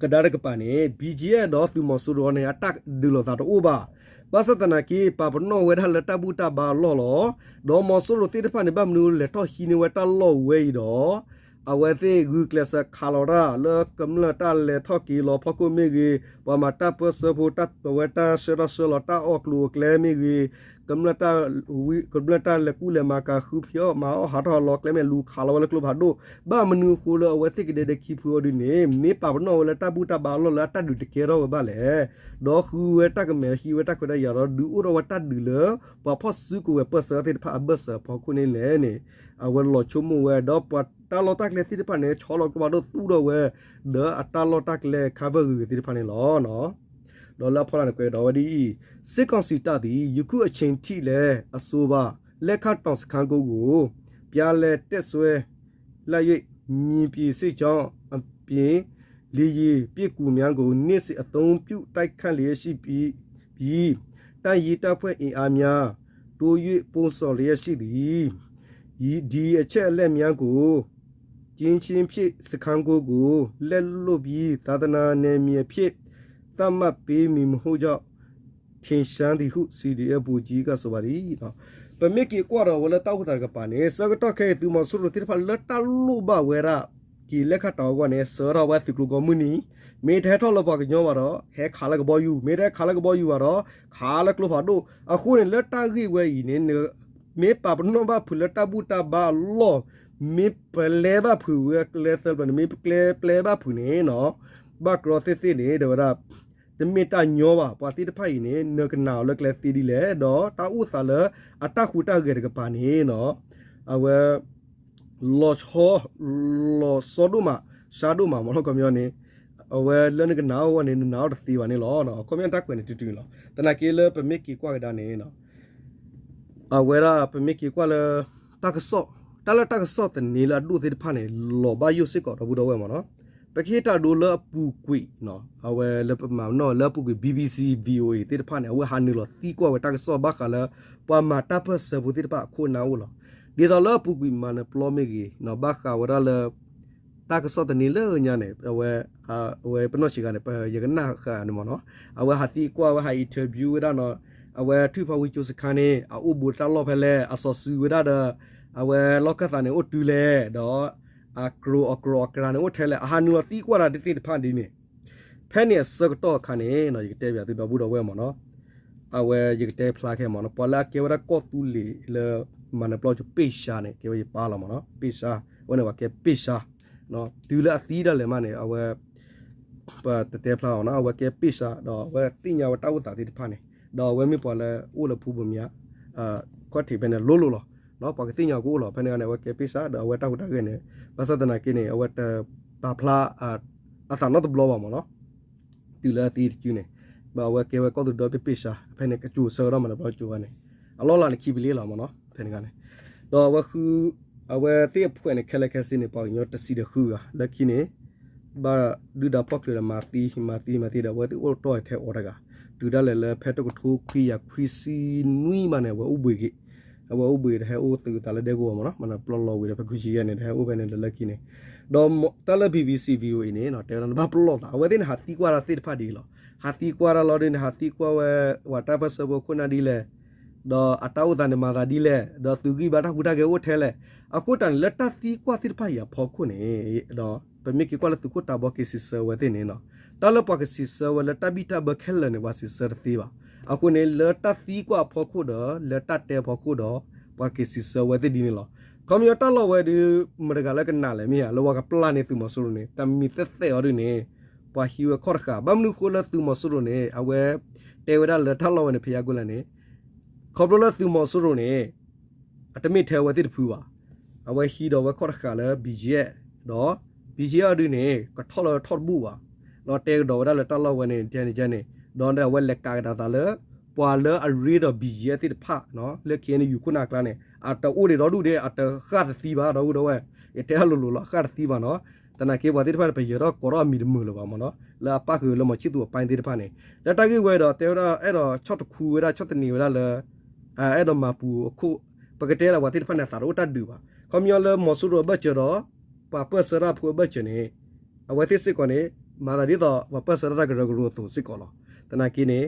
ကဒါတကပၤန့ၣ် ဘီကၠံအဲၣ် ဒီးသုးမီၤစိရိၤန့ၣ် အတၢ်ဒုးလိာ်သးတအိၣ်ဘၣ်. ဘၣ်ဆၣ်သနာ်က့ ပာ်ပနီၣ်ဝဲဒၣ်လၢတၢ်ဘူၣ်တၢ်ဘါအလီၢ်လီၤ. ဒီးမီၤစိရိၤသ့ၣ်တဖၣ်န့ၣ် ဘၣ်မနုၤလဲၤထီၣ်ဟံးန့ၢ်ဝဲတၢ်လီၢ်ဝဲအံၤဒီး အဝဲသ့ၣ်ဂုာ်ကျဲးစၢးခးလီၤတၢ်လၢကမျၢၢ်တၢ်လဲၤထီၣ်က့ၤလီၤဖီခိၣ်မ့ၢ်ဂ့ၤ, ပှၤမၤတၢ်ပၢၢ်ဆၢဖိ ပဝဲတၢ်ဆှၢထီၣ်ဆှၢလီၤတၢ်အီၣ်ကျိၤအကျဲမ့ၢ်ဂ့ၤ, ကမျၢၢ်တၢ် ကမျၢၢ်တၢ်လဲၤကူၣ်လဲၤမၤကၤဃုဖံးအီၣ်မၤအီၣ်ဟးထီၣ်ဟးလီၤကျဲမ့ၢ်လူၤခးလီၤဝဲလၢကျိဖးဒိၣ်, ဘၣ်မနုၤအဃိလၢအဝဲသ့ၣ်ကဒဲဒဲခံဖုအီၤဒ်န့ၣ် မ့ၢ်ပာ်ပနီၣ်ဝဲလၢတၢ်ဘူၣ်တၢ်ဘါအလီၢ်လၢအတၢ်ဒုးတကဲထီၣ်ဝဲဘၣ်လဲၣ်. ဒီးဃုဝဲတၢ်ကမဲာ်ဟံးဝဲတၢ်ခွဲးတၢ်ယာ်ဒီး ဒုးအိၣ်ထီၣ်ဝဲတၢ်ဒုးလၢ ပှၤဖီၣ်စုကဝဲၤပၢၢ်ဆၢသ့ၣ်တဖၣ်အဘၢၣ်စၢၤအဖီခိၣ်န့ၣ်လဲၣ်န့ၣ် အဝဲလီၤဆိကမိၣ်ဝဲ ဒီးပှၤတၢ်လီၢ်တၢ်ကျဲသ့ၣ်တဖၣ်န့ၣ် ဆီလီၤကျိဖးဒိၣ်သူၣ်ထီၣ်ဝဲ ဒီးအတၢ်လီၢ်တၢ်ကျဲ cover ဂ့ၤဂ့ၤသ့ၣ်တဖၣ်န့ၣ်လီၤ. ဒီးလၢအဖီလာ်န့ၣ်ကွဲးဒီးဝဲဒ်အံၤ, စစ်ကောင်စီတပ်သည် ယခုအချိန်ထိလည်း အဆိုပါ လက်ခတ်တောင်စခန်းကုန်းကို ပြန်လည်တပ်စွဲလိုက်၍ မြေပြင်စစ်ကြောင်းအပြင် လေယာဉ်ပစ်ကူများကို နေ့စဉ်အသုံးပြု တိုက်ခိုက်လျက်ရှိပြီး တပ်ရင်းတပ်ဖွဲ့အင်အားများ တိုး၍ပို့ဆောင်လျက်ရှိသည်။ ဒီအချက်အလက်များကို ကျဉ်းရှင်းဖြင့် စခန်းကုန်းကို လက်လွတ်ပြီး သာသနာနယ်မြေအဖြစ် သတ်မှတ်ပေးမည်မဟုတ်ကြောင်း ထင်ရှားသည်ဟု စီဒီအက်ဖ် ဗိုလ်ကြီးက ဆိုပါတယ်. ပမ့ၢ်က့ၤကွၢ်ဒီးဝဲလၢတၢ်အိၣ်သးတကပၤန့ၣ် ဆၢကတီၢ်ခဲအံၤ သုးမီၤစိရိၤသ့ၣ်တဖၣ်လၢတၢ်လိၣ်ဘၣ်ဝဲဒၣ် က့ၤလဲၤခးတၢ်အဂီၢ်န့ၣ် စၢထီၣ်ဝဲသုးကျိၤကိးမုၢ်နံၤ, မ့ၢ်တဟဲထီၣ်လၢပှၤကညီဘၣ်ဒီး ဟဲခးလၢကဘီယူၤ, မ့ၢ်တဟဲခးလၢကဘီယူၤဘၣ်ဒီး ခးလၢကျိဖးဒိၣ်. အဃိန့ၣ် လၢတၢ်ဂ့ၢ်ဝဲအံၤန့ၣ် မ့ၢ်ပာ်ပနီၣ်ဘၣ်ဖုးလၢတၢ်ဘူၣ်တၢ်ဘါအလီၢ်, မ့ၢ်ပလဲဘၣ်ဖုးဝဲကျဲသၢပျၢၤန့ၣ် မ့ၢ်ပကျဲပလဲဘၣ်ဖုးန့ၣ်နီၤ, ဘၣ်ကြီသ့ၣ်သ့ၣ်န့ၣ် ဒီးဝဲဒၣ် တမ့ၢ်တၢ်ညီဘၣ်. ပှၤသ့ၣ်တဖၣ်အံၤန့ၣ် နကနၣ်အီၤလၢကျဲသ့ဒ်လဲၣ်, ဒီးတၢ်အိၣ်သးလၢအတၢ်ဟူးတၢ်ဂဲၤတကပၤန့ၣ်နီၤ, အဝဲ လီၤဆီ လီၤဆီဒိၣ်မး ဆါဒိၣ်မးမ့ၢ်နီၤ ခီပညီန့ၣ်, အဝဲလၢနကနၣ်အီၤအဂီၢ်န့ၣ် နနၣ်အီၤတသ့ဘၣ်န့ၣ်လီၤ. ခီပညီတၢ်ကွဲးန့ၣ်တုၤတုၤလီၤ. သနာ်က့လၢပမ့ၢ်က့ၤကွၢ်ကဒါန့ၣ် အဝဲဒၣ်ပမ့ၢ်က့ၤကွၢ်လၢ တၢ်ကစီၣ်, တၢ်လၢတၢ်ကစီၣ်သန့လၢအဒိၣ်သ့ၣ်တဖၣ်န့ၣ် လီၤဘၣ်ယိၣ်စ့ၢ်ကီးဒီပုၢ်ဒီဝဲၢ်မ့ၢ်နီၤ. ပကဟ့ၣ်တၢ်ဒိလၢအပူၤကွံာ်, အဝဲလၢပမၤနီၣ်လၢအပူၤကွံာ် BBC VOA သ့ၣ်တဖၣ်န့ၣ် အဝဲဟးနုာ်လီၤသံကွၢ်ဝဲတၢ်ကစီၣ်ဘၣ်ဃးလၢ ပှၤမၤတၢ်ပၢၢ်ဆၢဖိသ့ၣ်တဖၣ်အခိၣ်အနၢ်အိၣ်လီၤ. ဒ်သိးလၢအပူၤကွံာ်မၤနၢၤပျီမ့ၢ်ဂ့ၤ, ဘၣ်ဃးဝဲဒၣ်လၢ တၢ်ကစီၣ်သန့လၢညါန့ၣ် အဝဲ အဝဲပနီၢ်ဆံးဂၤန့ၣ် ပယကနၣ်ဃာ်န့ၣ်မ့ၢ်နီၤ, အဝဲဟးသံကွၢ်ဝဲဟး interview ဝဲဒၣ်နီၤ, အဝဲထွံၣ်ဖါဝံကၠိစခါန့ၣ် အအိၣ်ဘူးတၢ်လီၢ်ဖဲလဲၣ်, အစီၤစုၤဝဲဒၣ်ဒီး အဝဲလီၢ်ခၢၣ်သးန့ၣ်အိၣ်တုၤလဲၣ်, ဒီး အကြိၤအကြိၤအကြၤန့ၣ်အိၣ်ထဲလဲၣ်, အဟးနုာ်လီၤသံကွၢ်တၢ်ဒ်သ့ၣ်တဖၣ်ဒ်န့ၣ်, ဖဲန့ၣ်အဆၢကတီၢ်အခါန့ၣ် ယကတဲဘၣ်သုဒီပုၢ်ဒီဝဲၢ်မ့ၢ်နီၤ, အဝဲယကတဲဖျါခဲမ့ၢ်နီၤ, ပှၤလၢအကဲဝဲဒၣ်ကီၢ်သူလ့ၤလၢ မၤနၢၤပျီကၠိ ပ့ၢ်ဆါန့ၣ် ကဲဝဲယပၢ်လီၤမ့ၢ်နီၤ, ပ့ၢ်ဆါ, အဝဲန့ၣ်ပှၤကဲပ့ၢ်ဆါ, တုၤလၢအသံဒၣ်လဲာ်မးန့ၣ် အဝဲ ပတတဲဖျါအီၤနီၤ, အဝဲကဲပ့ၢ်ဆါ ဒီးအဝဲသ့ၣ်ညါဝဲတၢ်အိၣ်သးသ့ၣ်တဖၣ်န့ၣ်, ဒီးအဝဲမ့ၢ်ပှၤလၢအိၣ်လၢဖူဘိမၠါ ခီၣ်ထံးဖဲန့ၣ်လိၤလိၤလီၤ. ပှၤကသ့ၣ်ညါကအိၣ်လီၤ. ဖဲန့ၣ်န့ၣ် အဝဲကဲပ့ၢ်ဆါ ဒီးအဝဲတၢ်ဟူးတၢ်ဂဲၤန့ၣ် ဘၣ်ဆၣ်သနာ်က့န့ၣ် အဝဲတပာ်ဖျါ အသးနီတဘျီဘၣ်မ့ၢ်နီၤ. တုၤလၢအသံတစုန့ၣ် ဘၣ်အဝဲကဲဝဲကီၢ်သူလ့ၤဒီဘ့ၣ်ပ့ၢ်ဆါ ဖဲန့ၣ် ကစူၤဆၢကတီၢ်မၤနၢၤပျီကၠိန့ၣ် အလီၢ်လၤန့ၣ်ခံပလ့လီၤမ့ၢ်နီၤ ဖဲန့ၣ်န့ၣ်. ဒီးအဝဲဃု အဝဲသ့ၣ်အဖှဲးန့ၣ် ခဲလၢာ်ခဲဆ့န့ၣ် ပှၤကညီတဆံဒီးဃုဂၤ လၢခံန့ၣ် ဘၣ်ဒုၣ်ဒါဖီၣ်ချုးဒီးမၤသံ မၤသံ မၤသံဒီး အဝဲသ့ၣ်အိၣ်တီၢ်ထဲအီၤတဂၤ တုၤဒၣ်လဲာ်လၢဖဲတကထိခွံကယၤခွံဆံနွံမးန့ၣ် အဝဲအိၣ်ဘှံးက့ၤ အဝဲအိၣ်ဘှံးဒီးဟဲအိၣ်သုးသးလၢဒဲကဝီၤမ့ၢ်နီၤ မၤနၢၤပျီလီၤဝံၤဒီးဖဲခွံဆံယဲၢ်န့ၣ် ဒီးဟဲအိၣ်ဖဲန့ၣ်ဒီးလၢခံန့ၣ် ဒီးတၢ်လၢ BBC VOA အံၤန့ၣ် တဲဝဲဒၣ်နဘၣ်ပလီၢ်သး အဝဲသ့ၣ်န့ၣ် ဟးသံကွၢ်တၢ်သ့ၣ်တဖၣ်ဒ်အံၤလီၤ. ဟးသံကွၢ်တၢ်လီၤဒ်န့ၣ် ဟးသံကွၢ်ဝဲ ပှၤတၢ်ပၢၢ်ဆၢဖိအခိၣ်နၢ်ဒ်လဲၣ် ဒီးအတၢ်အိၣ်သးန့ၣ်မၤသးဒ်လဲၣ် ဒီးသုးဂံၢ်ဘါတၢ်ဟူးတၢ်ဂဲၤအိၣ်ထဲလဲၣ်. အဃိတၢ်န့ၣ် လၢတၢ်သံကွၢ်သ့ၣ်တဖၣ်အံၤအဖီခိၣ်န့ၣ် ဒီးပမ့ၢ်က့ၤကွၢ်လၢသုးခိၣ်တၢ်ဘီက့ၤစံးဆၢဝဲသ့ၣ်န့ၣ် တၢ်လၢပှၤကစံးဆၢဝဲလၢတၢ်ဘံၣ်တၢ်ဘၢခဲလၢာ်န့ၣ် ပှၤစံးဆၢတသ့ဘၣ်. အဃိန့ၣ် လၢတၢ်သံကွၢ်အဖီခိၣ်ဒီး လၢတၢ်တဲအဖီခိၣ်ဒီး ပှၤက့ၤစံးဆၢဝဲသ့ၣ်ဒ်န့ၣ်လီၤ. ခီပညီတၢ်လီၢ်ဝဲဒုး မတၤတဂၤလၢကနၣ်လဲၣ်မ့ၢ်ဧါ လၢပှၤကပျၢ်န့ၢ်သုးမီၤစိရိၤန့ၣ် တၢ်မံၤသဲးသဲးအီၤဒုးန့ၣ် ပှၤဟံးဝဲခီၣ်တဃာ် ဘၣ်မနုၤဃိလၢသုးမီၤစိရိၤန့ၣ် အဝဲတဲဝဲဒၣ်လၢတၢ်လီၢ်ဝဲန့ၣ် ဖဲယါကိလဲၣ်န့ၣ် ခီဖျိလၢသုးမီၤစိရိၤန့ၣ် အတမ့ၢ်ထဲအဝဲသ့ၣ်တဖုဘၣ်. အဝဲဟံးဒီးဝဲခီၣ်တဃာ်လၢ BGF ဒီး BGF အီၤဒုးန့ၣ် ကထီၣ်လၢထီၣ်တဘူၣ်ဘၣ်. ဒီးတဲကဒီးဝဲဒၣ်လၢတၢ်လီၢ်ဝဲန့ၣ် ကဲန့ၣ်ကဲန့ၣ် ဒီးအဝဲလဲၤကးကဒါသးလၢ ပှၤလၢအရ့ဒီး BGF သ့ၣ်တဖၣ် လၢ KNU ခိၣ်နၢ်အကျါန့ၣ် အတအိၣ်ဒံးဒီဒူၣ်ဒံး အတဃၣ်တသံဘၣ် ဒီပုၢ်ဒီဝဲၢ် ယတဲအလိၤလိၤလီၤ အဃၣ်တသံဘၣ်နီၤ. သနာ်က့ပှၤသ့ၣ်တဖၣ်န့ၣ် ပယၢၤထီၣ်ကိးထီၣ်အမံၤတမုာ်လၢၤဘၣ်မ့ၢ်နီၤ လၢအပၣ်ဃုာ်လၢမီၤဆံၣ်သူၤအပၢ်သ့ၣ်တဖၣ်န့ၣ် လၢတၢ်ဂ့ၢ်ဝဲဒီး တဲဝဲဒၣ် အဲၣ်ဒိးဆီၣ်တခူဝဲဒၣ် ဆီၣ်သနံးဝဲဒၣ်လၢ အဲၣ်ဒိးမၤပူၤအခိၣ် ပကတဲလၢပှၤသ့ၣ်တဖၣ်န့ၣ် အသးတအိၣ်တၢ်ဒုးဘၣ်. ခီပညီလၢမီၤစိရိၤအဘၢၣ်စၢၤဒီး ပှၤပၢၢ်ဆၢတၢ်ဖိအဘၢၣ်စၢၤန့ၣ် အဝဲသ့ၣ်စ့ၢ်ကီးန့ၣ် မၤသးဒ်သိး ပှၤပၢၢ်ဆၢတၢ်တၢ်ကရၢကရိအသိးစ့ၢ်ကီးလီၤ. သနာ်က့န့ၣ်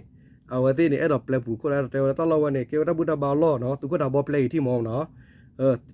အဝဲသ့ၣ်န့ၣ် အဲၣ်ဒိးပျဲပူၤခိၣ်ဒီး တဲဝဲဒၣ်တၢ်လီၢ်ဝဲန့ၣ် ကဲဝဲတၢ်ဘူၣ်တၢ်ဘါအလီၢ်နီၤ သုးခိၣ်တၢ်ဘီပျဲအံၤထံၣ်မ့ၢ်နီၤ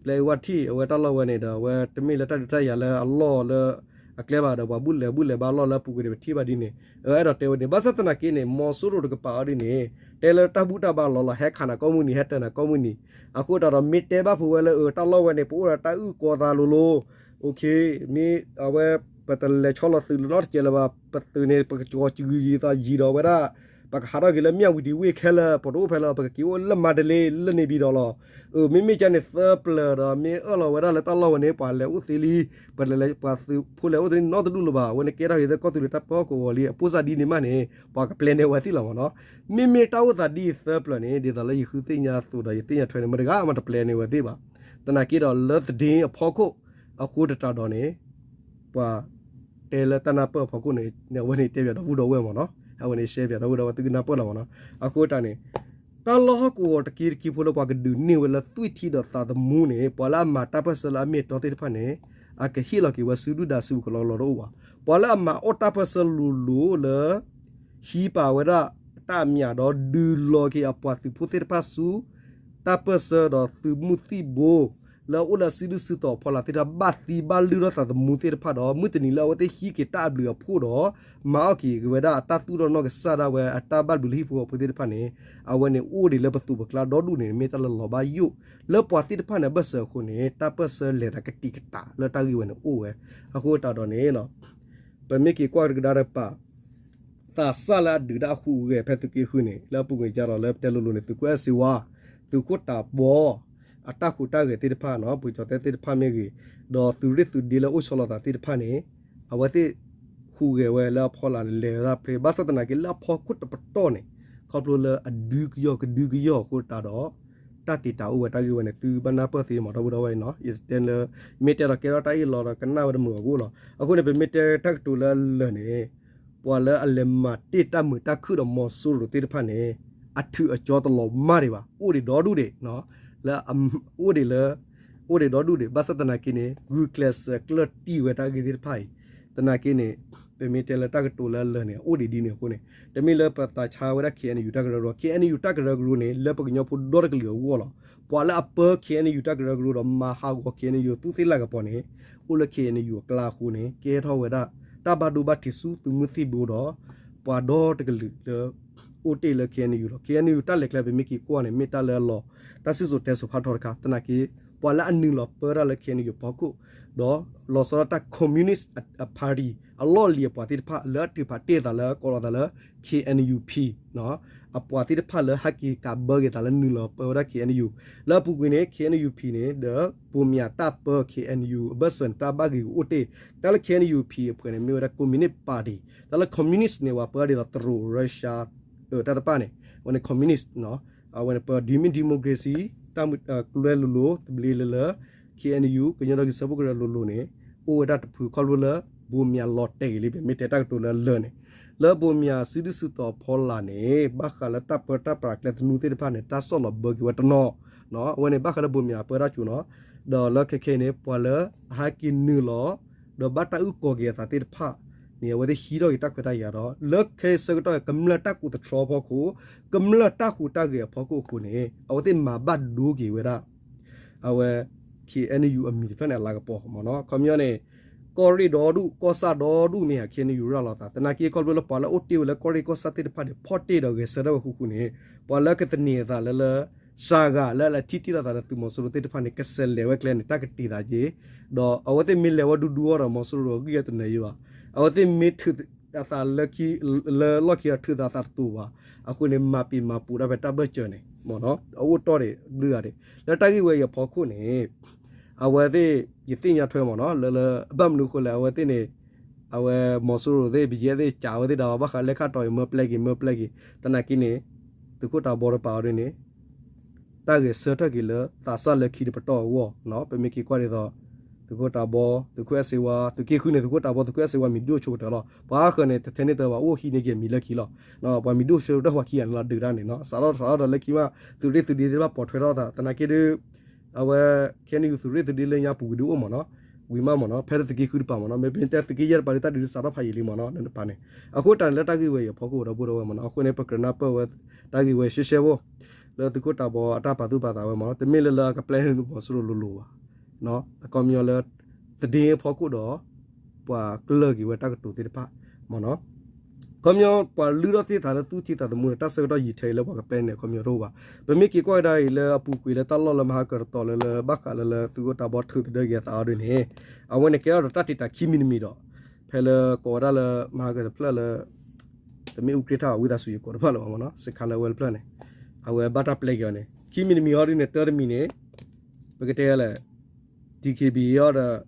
ပျဲဝဲထံၣ် အဝဲတၢ်လီၢ်ဝဲန့ၣ်ဒီး အဝဲတမ့ၢ်လၢတၢ်ဒုးတၢ်ယၤလၢအလီၢ်လၢအကျဲဘၣ်ဒီး ပှၤဘူၣ်လဲၤဘူၣ်လဲၤဘါလီၢ်လၢအပူၤကွံာ်န့ၣ် ပထံၣ်ဘၣ်ဒ်န့ၣ် အဲၣ်ဒိးတဲဝဲန့ၣ် ဘၣ်ဆၣ်သနာ်က့န့ၣ် မီၤစိရိၤတကပၤအီၤဒ်န့ၣ် တဲလၢတၢ်ဘူၣ်တၢ်ဘါလီၤလီၤ ဟဲခးနၤကိးမုၢ်နံၤ ဟဲတၢၤနၤကိးမုၢ်နံၤ အဃိတၢ်ဒီး မ့ၢ်တဲဘၣ်ဖုးဝဲလၢ အတၢ်လီၢ်ဝဲန့ၣ် ပအိၣ်ဒီးတၢ်အုၣ်ကီသးလိၤလိၤ မ့ၢ်အဝဲ ပတလဲၤဆီလီၤသုးလၢနီတစဲးလၢၤဘၣ် ပသုးန့ၣ် ပကကီၤကဂံၤသးယံၤဒီးဝဲဒၣ် ပကဟးထီၣ်က့ၤလၢမၠၣ်ဝံၤဒံးဝ့ၢ်ခဲလၢာ် ပတအိၣ်ဖဲလၢၤ ပကက့ၤအိၣ်လၢမၤတလ့ လၢန့ၣ်ဘံၤဒီးလီၤ. မ့မ့ၢ်ကန့ၣ်သၢပျၢၤဒီး မ့ၢ်အၢၣ်လီၤဝဲဒၣ်လၢတၢ်လီၢ်ဝဲန့ၣ် ပှၤလဲၤအိၣ်သ့လံ ပှၤသုးဖိလဲၤအိၣ်သ့လံနီတဒူၣ်လၢၤဘၣ် အဝဲန့ၣ်ကဲထီၣ်က့ၤသၢကီၢ်သူလ့ၤတၢ်ပၢဟီၣ်ကဝီၤလံ အပိၢ်စၢ်ဒ်န့ၣ်မးန့ၣ် ပှၤကပျဲန့ၢ်ဝဲသ့ၣ်လီၤမ့ၢ်နီၤ. မ့မ့ၢ်တၢ်အိၣ်သးဒ်အံၤသၢပျၢၤန့ၣ် ဒ်သိးလၢယဃုသ့ၣ်ညါအသိးဒီး ယသ့ၣ်ညါထွဲန့ၣ် မတၤတဂၤမးတပျဲန့ၢ်ဝဲသ့ၣ်ဘၣ်. သနာ်က့ဒီးလၢသဒ့အဖီခိၣ် အဃိတတၢ်ဒီးန့ၣ် ပှၤ တဲလၢတၢ်နၢ်ပၢၢ်အဖီခိၣ်န့ၣ် အဝဲန့ၣ်တဲပၠးဒီပုၢ်ဒီဝဲၢ်မ့ၢ်နီၤ, အဝဲန့ၣ်ရှဲပၠးဒီပုၢ်ဒီဝဲၢ်သုကနၢ်ပၢၢ်လီၤမ့ၢ်နီၤ. အဃိတၢ်န့ၣ် တၢ်လီၢ်ဟီၣ်ကဝီၤတက့တက့ဖိလၢပှၤကဒုးန့ၢ်ဝဲလၢသွံၣ်ထံဒီးသးသမူန့ၣ် ပှၤလၢအမၤတၢ်ပၢၢ်ဆၢလၢအမ့ၢ်အတီသ့ၣ်တဖၣ်န့ၣ် အကဟ့ၣ်လီၤက့ၤဝဲစုဒုၣ်ဒါစုကလီကလီတအိၣ်ဘၣ်. ပှၤလၢအမၤအီၣ်တၢ်ပၢၢ်ဆၢလိၤလိၤလၢ ဟံးပာ်ဝဲဒၣ်တၢ်အမၠးဒီးဒုးလီၤက့ၤအပှၤသုးဖိသ့ၣ်တဖၣ်ဆူ တၢ်ပၢၢ်ဆၢဒီးသုးမုၢ်သံၣ်ဘိ လၢအအိၣ်လၢအစုဒုၣ်စုတီၤအဖီလာ်သ့ၣ်တဖၣ် ဘၣ်သံဘၣ်လုၢ်ထီၣ်သးသမူသ့ၣ်တဖၣ်ဒီး မုၢ်တနံၤလၢအဝဲသ့ၣ်ဟံးက့ၤတၢ်အဘျုးအဖှိၣ်ဒီး မၤအီၣ်က့ၤက့ၤဝဲဒၣ်အတၢ်သူၣ်ထီၣ်နီၣ်ကစၢ်ဒၣ်ဝဲအတၢ်ဘၣ်ဘျုးလၢဟံၣ်ဖိဃီဖိသ့ၣ်တဖၣ်န့ၣ် အဝဲန့ၣ်အိၣ်ဒံးလၢပသိးပကျါဒီဒူၣ်န့ၣ် မ့ၢ်တၢ်လၢလီၤဘၣ်ယိၣ် လၢပှၤသ့ၣ်တဖၣ်န့ၣ်အဘၢၣ်စၢၤအဃိန့ၣ် တၢ်ပၢၢ်ဆၢလဲၤသးကတံာ်ကတာ်လၢတၢ်ဂ့ၢ်ဝဲန့ၣ်အိၣ်ဝဲ. အဃိသတးဒီးန့ၣ် ပမ့ၢ်က့ၤကွၢ်ကဒါတကပၤ သးစၢ်လၢအဒုးတၢ်ဟူးဂဲၤဖဲသုးက့ဃုန့ၣ် လၢအပူၤကွံာ်ကဒီးလၢပတဲလိၤလိၤန့ၣ် သုးခိၣ်အဲၣ်စ့ဝါ, သုးခိၣ်တၤဘီ, အတၢ်ဟူးတၢ်ဂဲၤသ့ၣ်တဖၣ်နီၤ ပကၠီၤတဲသ့ၣ်တဖၣ်မ့ၢ်ဂ့ၤ, ဒီးသုးရ့ၣ်သုးဒ့လၢအိၣ်ဆီလီၤသးသ့ၣ်တဖၣ်န့ၣ် အဝဲသ့ၣ်ဟူးဂဲၤဝဲလၢအဖီလာ်န့ၣ် လဲၤဝဲဒၣ်ဖဲ ဘၣ်ဆၣ်သနာ်က့လၢအဖီခိၣ်တပတီၢ်န့ၣ် ခီဖျိလၢအဒုကယီၢ်ကဒုကယီၢ်အဃိသတးဒီး တၢ်တ့ၢ်တၢ်အိၣ်ဝဲတၢ်ဂ့ၢ်ဝဲန့ၣ် သုဘၣ်နၢ်ပၢၢ်သ့မ့ၢ်ဒီပုၢ်ဒီဝဲၢ်နီၤ ယတဲလၢ မ့ၢ်တဲဒီးကဲထီၣ်တၢ်အ့ၣ်လိာ်ဒီးကနၣ်ဝဲတမုာ်အဂီၢ်လီၤ. အဃိန့ၣ် ပမ့ၢ်တဲတၢ်ကတိၤလၢအလၢာ်န့ၣ် ပှၤလၢအလဲၤမၤတ့ၢ်တၢ်မုာ်တၢ်ခုၣ်ဒီးမီၤစိရိၤသ့ၣ်တဖၣ်န့ၣ် အထုးအကၠီတလီၤမၢ်ဒံးဘၣ် အိၣ်ဒံးဒီဒူၣ်ဒံး လၢ အိၣ်ဒံးလၢ အိၣ်ဒံးဒီဒူၣ်ဒံး ဘၣ်ဆၣ်သနာ်က့န့ၣ် ဂုာ်ကျဲးစၢးကျၢၢ်တံၢ်ဝဲတၢ်ဂ့ၢ်သ့ၣ်တဖၣ်အံၤ သနာ်က့န့ၣ် ပမ့ၢ်တဲလၢတၢ်ကတိၤလၢအလၢာ်န့ၣ် အိၣ်ဒံးဒ်န့ၣ်အဃိန့ၣ် တမ့ၢ်လၢပသးဆါဝဲဒၣ် KNU တၢ်ကရၢကရိ KNU တၢ်ကရၢကရိန့ၣ် လၢပကညီဖိဒီတကလုာ်အဂီၢ်လီၤ. ပှၤလၢအပၢ KNU တၢ်ကရၢကရိဒီးမၤဟးဂီၤ KNU သူၣ်သ့ၣ်လၢကပီၤန့ၣ် အိၣ်လၢ KNU အကျါအဃိန့ၣ် ကဲထီၣ်ဝဲဒၣ် တၢ်ဘၣ်ဒိဘၣ်ထံးဆူသုးမုၢ်သံၣ်ဘိဒီး ပှၤဒီတကလုာ်လၢ အိၣ်တ့ၢ်လၢ KNU လီၤ. KNU တၢ်လဲၤကျဲပမ့ၢ်က့ၤကွၢ်န့ၣ် မ့ၢ်တၢ်လၢအလီၤ တၢ်စံၣ်စိၤတဲစိၤဖးထီတခါ သနာ်က့ ပှၤလၢအနုာ်လီၤပၢတၢ်လၢ KNU အဖီခိၣ် ဒီးလီၤဆီဒၣ်တၢ် communist အ party အလီၢ်လံၤအပှၤသ့ၣ်တဖၣ်လၢအထုးဖးတ့ၢ်သးလၢကိးလီၤသးလၢ KNUP အပှၤသ့ၣ်တဖၣ်လၢဟဲက့ၤကးဘၢက့ၤသးလၢနုာ်လီၤပၢဝဲဒၣ် KNU လၢအပူၤကွံာ်န့ၣ် KNUP န့ၣ် ဒီးဘိးမၠးတၢ်ပၢ KNU အဘၢၣ်စၢၤန့ၣ် တၢ်ဘၣ်ဂ့ၤကအိၣ်တ့ၢ် တၢ်လၢ KNUP အဖှဲးန့ၣ် မ့ၢ်ဝဲဒၣ် Communist Party တၢ်လၢ communist န့ၣ် ပှၤပၢဒ်သိးတရူး Russia အတၢ်တဖၣ်န့ၣ် အဝဲန့ၣ် communist အဝဲန့ၣ် ပ democracy တၢ်မုာ်ကျဲလိၤလိၤ သဘျ့လၢလၢ KNU ကညီဒီကလုာ်စၢဖှိၣ်ကရၢလိၤလိၤန့ၣ် အိၣ်ဝဲဒၣ်တဖုခီဖျိလၢ ဘိးမၠးလီၤတဲာ်ဂ့ၤလံ ပမ့ၢ်တဲတၢ်ကတိၤလၢအလၢာ်န့ၣ် လၢဘိးမၠးစုဒုၣ်စုတီၤဖီလာ်န့ၣ် ဘၣ်ဃးလၢတၢ်ပၢတၢ်ပြးကျဲသနူသ့ၣ်တဖၣ်န့ၣ် တၢ်ဆီၣ်လီၤဘၢက့ၤဝဲတနီၤ အဝဲန့ၣ် ဘၣ်ဃးလၢဘိးမၠးပၢတၢ်ကၠိနီၤ ဒီးလၢခဲခဲအံၤန့ၣ် ပှၤလၢအဟဲက့ၤနုာ်လီၤ ဒီးဘၣ်တၢ်အုၣ်ကီၤက့ၤအသးသ့ၣ်တဖၣ်န့ၣ် အဝဲသ့ၣ်ဟံးထီၣ်က့ၤတၢ်ခွဲးတၢ်ယာ်ဒီး လၢခဲအံၤဆၢကတီၢ် ကမျၢၢ်တၢ်ကိးသတြီအဖီခိၣ် ကမျၢၢ်တၢ်ဟူးတၢ်ဂဲၤအဖီခိၣ်အဃိန့ၣ် အဝဲသ့ၣ်မၤဘၣ်ဒိက့ၤဝဲဒၣ် အဝဲ KNU အမံၤတဖျၢၣ်န့ၣ် အလၤကပီၤမ့ၢ်နီၤ ခီပညီန့ၣ် ကီၢ်ရ့ၣ်ဒီဒူၣ် ကီၢ်ဆၣ်ဒီဒူၣ်မ့ၢ်ဧါ KNU ရၤလီၤသး သနာ်က့ခီဖျိလၢပှၤလၢအိၣ်တ့ၢ်ဝဲလၢကီၢ်ရ့ၣ်ကီၢ်ဆၣ်သ့ၣ်တဖၣ်န့ၣ် ဖီၣ်တ့ၢ်ဒီးဂဲၤဆၢထၢၣ်ဝဲဃူဃူန့ၣ် ပှၤလၢကသန့ၤအသးလၢလၢ စှၤဂၤလၢအလဲၤထံၣ်တ့ၢ်လိာ်သးဒီးသုးမီၤစိရိၤသ့ၣ်တဖၣ်န့ၣ် ကစဲးလဲၤဝဲကျဲန့ၣ် တၢ်ကတ့ၤသးက့ၤ ဒီးအဝဲသ့ၣ်မ့ၢ်လဲၤဝဲဒူဒူအီၤဒီးမီၤစိရိၤအဂံၢ်အတနၢၤယံၤဘၣ် အဝဲသ့ၣ်မ့ၢ်ထုးအသးလၢခံ လၢလီၢ်ခံဒီးထုးသးအသးတတိၤဘၣ် အဃိန့ၣ် မၤပ့ၤမၤပူၤဒၣ်ဖဲတၢ်ဘၢၣ်စၢၤန့ၣ် အအိၣ်တီၢ်ဒံးဘျုးဂၤဒံး လၢတၢ်ဂ့ၢ်ဝဲအံၤအဖီခိၣ်န့ၣ် အဝဲသ့ၣ် ယသ့ၣ်ညါထွဲမ့ၢ်နီၤ လၢလၢ ဘၣ်မနုၤအဃိလဲၣ် အဝဲသ့ၣ်န့ၣ် အဝဲမီၤစိရိၤသ့ၣ် ဘယဲၣ်သ့ၣ် ကးဝဲသ့ၣ်ဒၣ်ဝဲ ဘၣ်ဃးလဲၤခါတီၤအံၤ မၢပျဲက့ၤ မၢပျဲက့ၤ သနာ်က့န့ၣ် သုးခိၣ်တၤဘီတပၤအီၤဒ်န့ၣ် တၢ်ဂဲၤဆၢထၢၣ်က့ၤလၢသးစၢ်လၢခံတပတီၢ်အဂီၢ် ပမ့ၢ်က့ၤကွၢ်ဒ်သိး သုးခိၣ်တၤဘီ သုးခိၣ်အဲၣ်စ့ဝါ သုးက့ဃုန့ၣ် သုးခိၣ်တၤဘီ သုးခိၣ်အဲၣ်စ့ဝါ မံၤဒိၣ်ဆိကတၢၢ်လီၤ ပှၤဃၢၤန့ၣ် တထဲန့ၣ်တၢ်ဘၣ် အိၣ်ဟံးန့ၢ်က့ၤမံၤလၢခံလီၤ ပှၤမံၤဒိၣ်ဆိတၢ်ဟူးခံဂၤန့ၣ်လီၤ ဒုးတၢ်န့ၣ်နီၤ စးထီၣ်စးထီၣ်ဒီးလၢခံမး သုးရ့ၣ်သုးဒ့သ့ၣ်တဖၣ်ပိာ်ထွဲထီၣ်သး သနာ်က့ဒ် အဝဲ ခဲအံၤန့ၣ် သုးရ့ၣ်သုးဒ့လၢညါပူၤကွံာ်ဒုးအိၣ်မ့ၢ်နီၤ ဝံၤမးမ့ၢ်နီၤ ဖဲလၢသုးက့ဃုတပၤမ့ၢ်နီၤ မ့ၢ်ပမ့ၢ်တဲသုးက့ယဲၢ်တပၤဒ်တၢ်ဒုးစးထီၣ်ဖးယံာ်လံမ့ၢ်နီၤ တပၤန့ၣ် အဃိတၢ်န့ၣ်လၢတၢ်ဂ့ၢ်ဝဲအံၤအဖီခိၣ်ဒီပုၢ်ဒီဝဲၢ်မ့ၢ်နီၤ အဃိန့ၣ် ပကြၢးနၢ်ပၢၢ်ဝဲ တၢ်ဂ့ၢ်ဝဲရှဲရှဲဖိ လၢသုးခိၣ်တၤဘီအတၢ်ပာ်သူၣ်ပာ်သးဝဲမ့ၢ်နီၤ တမ့ၢ်လၢလၢအကပျဲန့ၢ်မီၤစိရိၤလိၤလိၤဘၣ် အခီပညီလၢ သတင်းအဖီခိၣ်ဒီး ပှၤကျၢၢ်က့ၤဝဲတၢ်ကတိၤသ့ၣ်တဖၣ်မ့ၢ်နီၤ ခီပညီ ပှၤလုၢ်ထီၣ်သ့ၣ်သးလၢသူၣ်ထံသးသမူန့ၣ် တၢ်ဆၢကတီၢ်ယံာ်ထဲအံၤလၢပှၤကပျဲန့ၢ်အခီပညီတအိၣ်ဘၣ်. ပမ့ၢ်က့ၤကွၢ်ကဒါအံၤလၢအပူၤကွံာ်လၢတၢ်လီၢ်လၢမဟါကတတီၤလၢလၢဘၣ်ဃးလၢလၢသုးခိၣ်တၤဘီထုးသဒၢက့ၤအသးအီၤဒ်န့ၣ် အဝဲန့ၣ်ကဲထီၣ်ဒီးတၢ်တ့ၢ်တၢ်ခံမံၤတမံၤဒီး ဖဲလၢကိးဝဲဒၣ်လၢမဟါကတဖျၢၣ်လၢ တမ့ၢ်အူကြ့ၢ်ထၣ်ဝံသးစူၤယကိးတဖၣ်လၢၤဘၣ်မ့ၢ်နီၤ စခါလၢအဝဲတဖျၢၣ်န့ၣ် အဝဲဘၣ်တၢ်ပျဲက့ၤအီၤန့ၣ် ခံမံၤတမံၤအီၤဒ်န့ၣ် တၢ်တမံၤန့ၣ် ပကတဲလဲၣ် DKBA အီၤဒီး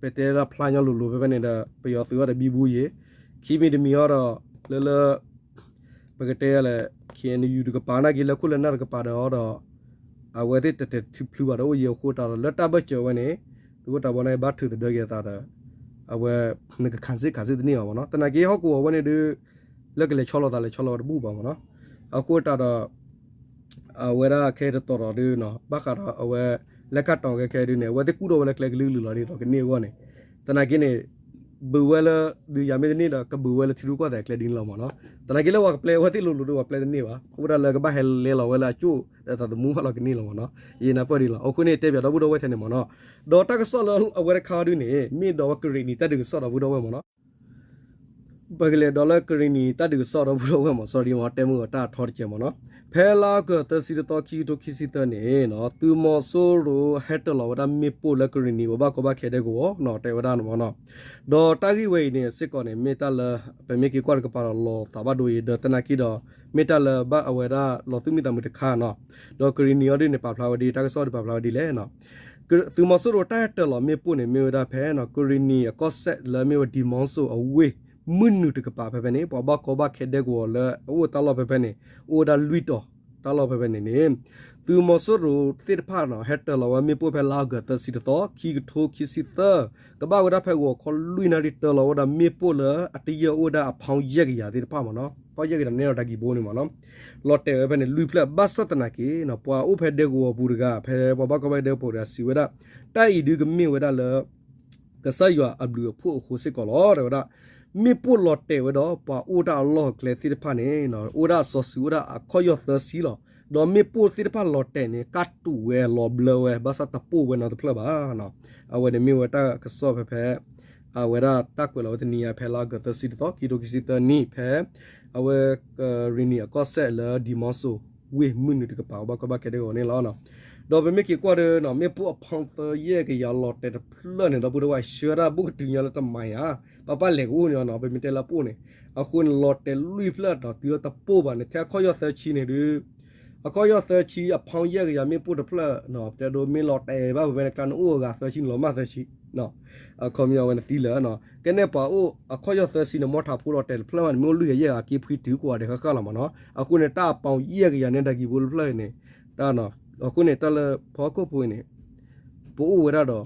ပတဲဒၣ်ဖျါညီလိၤလိၤဖဲဖဲန့ၣ်ဒီး ပယီၤသုးအီၤဒီးဘံဘူယံၤ ခံမံၤတမံၤအီၤဒီး လၢလၢ ပကတဲလဲၣ် KNU တကပၤနာ်က့လၢခိၣ်လၢနၢ်တကပၤဒီးအီၤဒီး အဝဲသ့ၣ်တတဲာ်ထံဖျုးဘၣ်ဒီးအိၣ်ယံၤအဃိတၢ်ဒီး လၢတၢ်ဘၢၣ်စၢၤဝဲန့ၣ် သုးခိၣ်တၤဘီန့ၣ်ဘၣ်ထုးသဒၢက့ၤအသးဒီး အဝဲ နကခးစ့ၢ်ခးစ့ၢ်တန့ၢ်ဘၣ်မ့ၢ်နီၤ. သနာ်က့ဟီၣ်ကဝီၤဝဲန့ၣ်ဒုး လၢကလဲၤဆီလီၤသးလဲၤဆီလီၤဝဲတဘူၣ်ဘၣ်မ့ၢ်နီၤ. အဃိတးဒီး အဝဲဒၣ်ခဲအံၤတတီၤဒီးဒုးနီၤ ဘၣ်ဃးဒီးအဝဲ လဲၤကၢ်တီၤခဲခဲဒုးန့ၣ် အဝဲသ့ၣ်ကူၣ်ထီၣ်ဝဲလၢကျဲကလုာ်ကလုာ်လီၤဒ်သိးကန့ၢ်အဂီၢ်န့ၣ် သနာ်က့န့ၣ် ဘုးဝဲလၢ ဒုးယၤမ့ၢ်တန့ၢ်ဒီး ကဘုးဝဲလၢထံရူၢ်ကီၢ်သဲးအကျဲဒ်န့ၣ်လီၤမ့ၢ်နီၤ. သနာ်က့လၢပှၤကပျဲဝဲသ့ၣ်လိၤလိၤဒီးပှၤပျဲတန့ၢ်ဘၣ်. အိၣ်ဝဲဒၣ်လၢကဘၣ်ဟဲလဲလီၤဝဲလၢအကၠိၣ် ဒီးသးသမူဘၣ်လီၤကန့ၢ်လီၤမ့ၢ်နီၤ. ယနၢ်ပၢၢ်ဒ်လီၤ. အဃိန့ၣ်တဲပၠးဒီပုၢ်ဒီဝဲၢ်ထဲန့ၣ်မ့ၢ်နီၤ. ဒီးတၢ်ကစီၣ်လၢအဝဲတခါဒုးန့ၣ် မ့ၢ်ဒီးဝဲကရ့ၣ်နံၤတၢ်ဒုးကစီၣ်ဒီပုၢ်ဒီဝဲၢ်မ့ၢ်နီၤ. ပကလဲၤဒီးလၢကရ့ၣ်နံၤတၢ်ဒုးကစီၣ်ဒီပုၢ်ဒီဝဲၢ်မ့ၢ် sorry မ့ၢ် တဲမုၢ်ဂီၤတၢ်အထီတကဲးမ့ၢ်နီၤ. ဖဲလါအီကူးသၢဆံတသီ ခံကထိခံဆံသၢန့ၣ် သုးမီၤစိရိၤဟဲတၢၤလီၤဝဲဒၣ်မ့ၣ်ပိၢ်လၢကရ့ၣ်နံၤ ပှၤဘၣ်ကီဘၣ်ခဲဒဲကဝီၤနီၤ တဲဝဲဒၣ်န့ၣ်မ့ၢ်နီၤ. ဒီးတၢ်ဂ့ၢ်ဝဲအံၤန့ၣ်စ့ၢ်ကီးန့ၣ် မ့ၢ်တၢ်လၢ ပမ့ၢ်က့ၤကွၢ်တကပၤဒီးလီၤသးဘၣ်ဒိအံၤ ဒီးသနာ်က့ဒီး မ့ၢ်တၢ်လၢဘၣ်အဝဲဒၣ်လီၤသူၣ်မံသးမုာ်တခါနီၤ. ဒီးကရ့ၣ်နံၤအီၤဒုးန့ၣ် ပာ်ဖျါဝဲဒ် တၢ်ကစီၣ်ဒုးပာ်ဖျါဝဲဒ်လဲၣ်နီၤ. သုးမီၤစိရိၤတၢ်ဟဲတၢၤလီၤမ့ၣ်ပိၢ်န့ၣ် မ့ၢ်ဝဲဒၣ်ဖဲ ကရ့ၣ်နံၤအကီၢ်စဲၣ်လၢမ့ၢ်ဝဲ ဒီးမီၤစိရိၤအဝ့ၢ် မုၢ်နုာ်တကပၤဖဲဖဲန့ၣ် ပှၤဘၣ်ကီဘၣ်ခဲဒဲကဝီၤလၢအအိၣ်တၢ်လီၢ်ဖဲဖဲန့ၣ် အိၣ်ဝဲဒၣ်လွံၢ်တီၤ တၢ်လီၢ်ဖဲဖဲန့ၣ်န့ၣ် သုးမီၤစိရိၤသ့ၣ်တဖၣ်နီၤ ဟဲတၢၤလီၤဝဲမ့ၣ်ပိၢ်ဖဲလါအီကူးသၢဆံတသီ ခံကထိခံဆံသၢ ကဘၣ်ဝဲဒၣ်ဖဲဂီၤခီလွံၢ်နၣ်ရံၣ် တၢၤလီၤဝဲဒၣ်မ့ၣ်ပိၢ်လၢအတယၢၢ်အိၣ်ဝဲဒၣ်အဖီယဲၢ်ကယၤသ့ၣ်တဖၣ်မ့ၢ်နီၤ. ဖီယဲၢ်ကယၤန့ၣ်ဒီးတၢ်ကံၢ်ဘိန့ၣ်မ့ၢ်နီၤ လီၤတဲာ်ဝဲဖဲန့ၣ်လွံၢ်ဖျၢၣ် ဘၣ်ဆၣ်သနာ်က့ ပှၤအိၣ်ဖဲဒဲကဝီၤပူၤတဂၤ ဖဲပှၤဘၣ်ကီဘၣ်ခဲဒဲကဝီၤပူၤတဂၤစံးဝဲဒၣ် တၢ်အံၤဒုးကမ့ၢ်ဝဲဒၣ်လၢ ကစၢ်ယွၤအဘျုးအဖှိၣ်အဃိစ့ၢ်ကီးလီၤ တဲဝဲဒၣ်. မ့ၣ်ပိၢ်လီၤတဲာ်ဝဲဒီး ပှၤအိၣ်တၢ်အလီၢ်အကျဲသ့ၣ်တဖၣ်န့ၣ် အိၣ်ဒၣ်အစီၤစုၤ အိၣ်ဒၣ်အခီၣ်ယီၢ်သၢဆံလီၤ. ဒီးမ့ၣ်ပိၢ်သ့ၣ်တဖၣ်လီၤတဲာ်န့ၣ် ကၢ်တူာ်ဝဲလီၤဘျၢဝဲ ဘၣ်ဆၣ်တပိၢ်ဝဲနီတဖျၢၣ်ဘၣ်. အဝဲန့ၣ်မ့ၢ်ဝဲတၢ်ကစီၣ်ဖဲဖဲ အဝဲဒၣ်တၢ်ကွဲးလီၤဝဲတနံၤညါဖဲလါအီကူးသၢဆံတသီ ခံကထိခံဆံသၢနံၣ် ဖဲ အဝဲ ကရ့ၣ်နံၤအကီၢ်စဲၣ်လၢ ဒီးမီၤစိရိၤဝ့ၢ်မုၢ်နုာ်တကပၤ ပှၤဘၣ်ကီဘၣ်ခဲဒဲကဝီၤန့ၣ်လီၤ. ဒီးပမ့ၢ်က့ၤကွၢ်ဒီး မ့ၣ်ပိၢ်အဖီသၢယဲၢ်ကယၤလီၤတဲာ်တဖျၢၣ်န့ၣ် ဒီပုၢ်ဒီဝဲၢ် ဆှၢဒၣ်ဘူးကတုၤညါလၢတမၤဧါ ပၢ်ပၢ်လဲၤကအိၣ်န့ၣ်နီၤ ပမ့ၢ်တဲလၢအပိၢ်န့ၣ် အဃိန့ၣ်လီၤတဲာ်လွံၢ်ဖျၢၣ်ဒီးတုၤလၢတပိၢ်ဘၣ်န့ၣ် ထဲအခီၣ်ယီၢ်သၢဆံန့ၣ်ဒုး အခီၣ်ယီၢ်သၢဆံ အဖီယဲၢ်ကယၤမ့ၣ်ပိၢ်တဖျၢၣ် တဲဒိမ့ၢ်လီၤတဲာ်ဘၣ်ဖဲဖဲန့ၣ် ကျါန့ၣ်အိၣ်အဂၤသၢဆံန့ၣ် လီၤမၢ်သၢဆံ အခီပညီဝဲန့ၣ်သံလၢာ် ကဲန့ၣ်ပှၤအိၣ်အခီၣ်ယီၢ်သၢဆံန့ၣ် မီထးဖိလီၤတဲာ်တဖျၢၣ်မးန့ၣ် မ့ၢ်အိၣ်လွံၢ်ကယၤယဲၢ်ဂၤက့ဖှံတုၤကိးဂၤဒဲးဃၣ်ဃၣ်လီၤမ့ၢ်နီၤ. အဃိန့ၣ် တၢ်အပီယဲၢ်ကယၤန့ၣ် တၢ်ကံၢ်ဘိတဖျၢၣ်အံၤန့ၣ် တၢ် အဃိန့ၣ် တၢ်လၢပဟီၣ်ခိၣ်ဖိအံၤန့ၣ် ပအိၣ်ဝဲဒၣ်ဒီး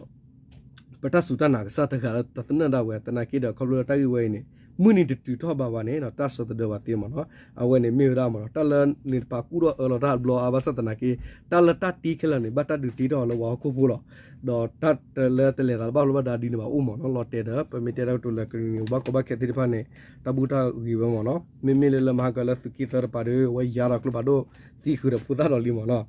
ပတၢ်စူၢ်တၢ်နာ်ကစၢ်တဂၤလၢတသနၢၣ်ဒၣ်ဝဲ သနာ်က့ဒီး ခီဖျိလၢတၢ်ဂ့ၢ်ဝဲအံၤန့ၣ် မုၢ်နံၤတတုၤထီၣ်ဘၣ်ဘၣ်န့ၣ် တၢ်ဆၢတဒၢဘၣ်သ့မ့ၢ်နီၤ. အဝဲန့ၣ်မ့ၢ်ဝဲဒၣ်မ့ၢ်နီၤ တၢ်လၢန့ၣ်တပာ်ကူၣ်ထီၣ်အၢလီၤတၢ်အဘျီအါဘၣ်ဆၣ်သနာ်က့ တၢ်လၢတၢ်တ့ခဲလၢာ်န့ၣ် ဘၣ်တၢ်ဒုးတ့ထီၣ်အီၤလၢပှၤဟီၣ်ခိၣ်ဖိလီၤ. ဒီးတၢ်လၢတလဲၤသးလၢဘၣ်ဖျိဘၣ်ဒါဒ်န့ၣ်ဘၣ်အိၣ်မ့ၢ်နီၤ လီၤတဲာ်ဒီး ပမ့ၢ်တဲတၢ်ကတိၤလၢကရ့ၣ်နံၤ ပှၤဘၣ်ကီဘၣ်ခဲသ့ၣ်တဖၣ်န့ၣ် တၢ်ဘူၣ်တၢ်ဂ့ၤဝဲမ့ၢ်နီၤ မ့မ့ၢ်လၢလၢမဟါကလၢသုးက့သၢတပၤဒီး အဝဲယါဒီးကျိဖးဒိၣ် သံဃုာ်ဒီးဖိသၣ်ဒီးလံမ့ၢ်နီၤ.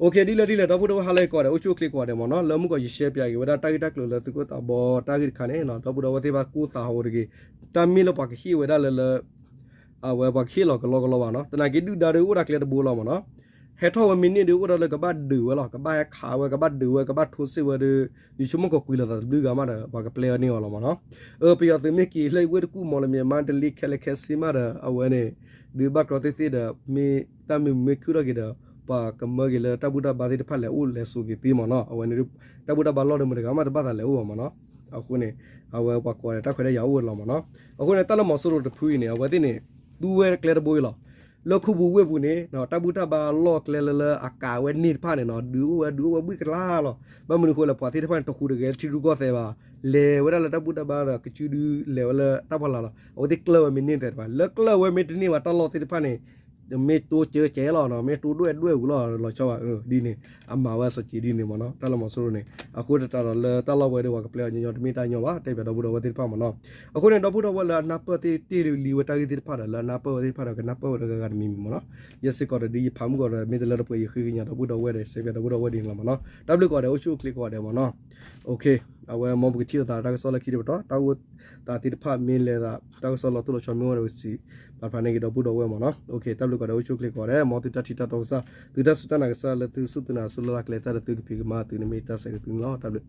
အိၣ်ခ့ ဒ်လဲၣ်ဒ်လဲၣ် ဒီပုၢ်ဒီဝဲၢ်ဟါလၢအံၤကိးဂၤဒဲး အိၣ်ဆူၣ်အိၣ်ချ့ကိးဂၤဒဲးမ့ၢ်နီၤ လၢမုၢ်ကီၢ်ယရှဲပၠးက့ၤဝဲဒၣ်တၢ်ဂ့ၢ်တၢ်ကျိၤလၢသုးခိၣ်သးဘီတၢ်ဂ့ၢ်တခါန့ၣ် ဒီပုၢ်ဒီဝဲၢ်သ့ၣ်တဖၣ်ကိၢ်သးဟးဂီၤတဂ့ၤ တၢ်မ့ၢ်လၢပှၤကဟ့ၣ်ဝဲဒၣ်လၢလၢ အဝဲပှၤကဟ့ၣ်လီၤကလီကလီဘၣ်နီၤ သနာ်က့ဒုၣ်ဒါဒီးအိၣ်ဒၣ်ကျဲတဘိလီၤမ့ၢ်နီၤ ဟဲထီၣ်ဝဲမ့ၢ်န့ၢ်ဒီး အိၣ်ဒၣ်လၢကဘၣ်ဒုးဝဲလီၤ ကဘၣ်ဟဲခးဝဲ ကဘၣ်ဒုးဝဲ ကဘၣ်ထိစ့ၢ်ဝဲဒီး ယဆိကမိၣ်ကီးကွံာ်လိာ်သးတဘျုးဂၤမးဒီး ပှၤကပျဲအီၤန့ၢ်အီၤလီၤမ့ၢ်နီၤ. အၢ ပယီၤသုးမ့ၢ်က့ၤလၢဝ့ၢ်တကူၣ် မီၣ်လမၠဲၣ် မါတလ့ ခဲလၢာ်ခဲဆ့မးဒီး အဝဲန့ၣ် ဒုးဘၣ်ကြီသ့ၣ်သ့ၣ်ဒီး မ့ၢ်တၢ်မ့ၢ်မ့ၢ်ခုၣ်ထီၣ်က့ၤဒီး ပှၤကမၢက့ၤလၢတၢ်ဘူၣ်တၢ်ဘါသ့ၣ်တဖၣ်လဲၤအိၣ်လဲၤဆိးက့ၤသ့မ့ၢ်နီၤ. အဝဲန့ၣ် တၢ်ဘူၣ်တၢ်ဘါလီၢ်ဒီးမတၤတဂၤမးတဘၣ်သးလဲၤအိၣ်ဘၣ်မ့ၢ်နီၤ. အဃိန့ၣ် အဝဲပှၤကိးဂၤဒဲး တၢ်ခွဲးတၢ်ယာ်အိၣ်ဝဲလီၤမ့ၢ်နီၤ. အဃိန့ၣ် တၢ်လၢမီၤစိရိၤတဖုအံၤန့ၣ် အဝဲသ့ၣ်န့ၣ် သူဝဲကျဲတဘိအံၤလီၤ. လၢခူပူၤဝ့ၢ်ပူၤန့ၣ် တၢ်ဘူၣ်တၢ်ဘါလီၢ်ကျဲလၢလၢအကးဝဲန့ၢ်တဖၣ်န့ၣ်နီၤ ဒုးအိၣ်ဝဲဒုးအိၣ်ဝဲဘှံၣ်ကလါလီၤ. ဘၣ်မနုၤအဃိလဲၣ် ပှၤသ့ၣ်တဖၣ်န့ၣ် တဟူးတဂဲၤလၢထံရူၢ်ကီၢ်သဲးဘၣ်. လဲၤဝဲဒၣ်လၢတၢ်ဘူၣ်တၢ်ဘါဒီး ကစုဒုလဲၤဝဲလၢတၢ်ဖီလာ်လီၤ. အဝဲသ့ၣ်ကျၢၢ်ဝဲမ့ၢ်န့ၢ်သဲးတဖၣ် လၢကျၢၢ်ဝဲမ့ၢ်တန့ၢ်ဘၣ်တၢ်လီၢ်သ့ၣ်တဖၣ်န့ၣ် မ့ၢ်တိစၢကဲလီၤနီၤ မ့ၢ်တိဒွဲၣ်ဒွဲၣ်ဝံၤလီၤ လီၤဆီဘၣ် ဒ်န့ၣ် အမၤဝဲအစီၤက့ဒ်န့ၣ်မ့ၢ်နီၤ တၢ်လၢမီၤစိရိၤန့ၣ် အဃိသတးဒီးလၢတၢ်လီၢ်ဝဲဒီး ပှၤကပျဲအီၤညီညီ တမ့ၢ်တၢ်ညီဘၣ် တဲပၠးဒီပုၢ်ဒီဝဲၢ်သ့ၣ်တဖၣ်မ့ၢ်နီၤ. အဃိန့ၣ် ဒီပုၢ်ဒီဝဲၢ်လၢအနၢ်ပၢၢ်သ့ၣ်တ့ၢ်လံဝဲတၢ်ဂ့ၢ်သ့ၣ်တဖၣ်ဒီး လၢအနၢ်ပၢၢ်ဝဲသ့ၣ်တဖၣ်ဒီး ကနၢ်ပၢၢ်ဝဲဒီးဂၤဂၤတမံၤမံၤမ့ၢ်နီၤ. ယဲစ့ၢ်ကီးဒီး ဒ်ယဖးမုၢ်ကီးဒီး မ့ၢ်တလၢတပှဲၤ ယဃ့ကညးဒီပုၢ်ဒီဝဲၢ်ဒီး စဲပၠးဒီပုၢ်ဒီဝဲၢ်ဒ်န့ၣ်လီၤမ့ၢ်နီၤ. တၢ်ဘျုးကိးဂၤဒဲး အိၣ်ဆူၣ်အိၣ်ချ့ကိးဂၤဒဲးမ့ၢ်နီၤ. အဝဲမ်ပကထံၣ်လိာ်သးတၢ်ကစီၣ်လၢခံတပတီၢ် တၢ်အိၣ်သးသ့ၣ်တဖၣ်မ့ၢ်လဲၤသး တၢ်ကစီၣ်လီၤတိၢ်လီၤဆီမ့ၢ်အိၣ်ဒီး ပာ်ဖျါန့ၢ်က့ၤဒီပုၢ်ဒီဝဲၢ်မ့ၢ်နီၤ. တၢ်ဘျုးကိးဂၤဒဲး အိၣ်ဆူၣ်အိၣ်ချ့ကိးဂၤဒဲး မ်သုတၢ်ထံၣ်တၢ်တီကစၢ် သုတၢ်စူၢ်တၢ်နာ်ကစၢ်လၢသုစူၢ်သုနာ် သုလၢ်လၢ်ကျဲတၢ်ဒီးသုကဖံးကမၤသုန့ၣ်မ့ၢ်တၢ်ဆဲးကသုန့ၣ်လီၤ. တၢ်ဘျုး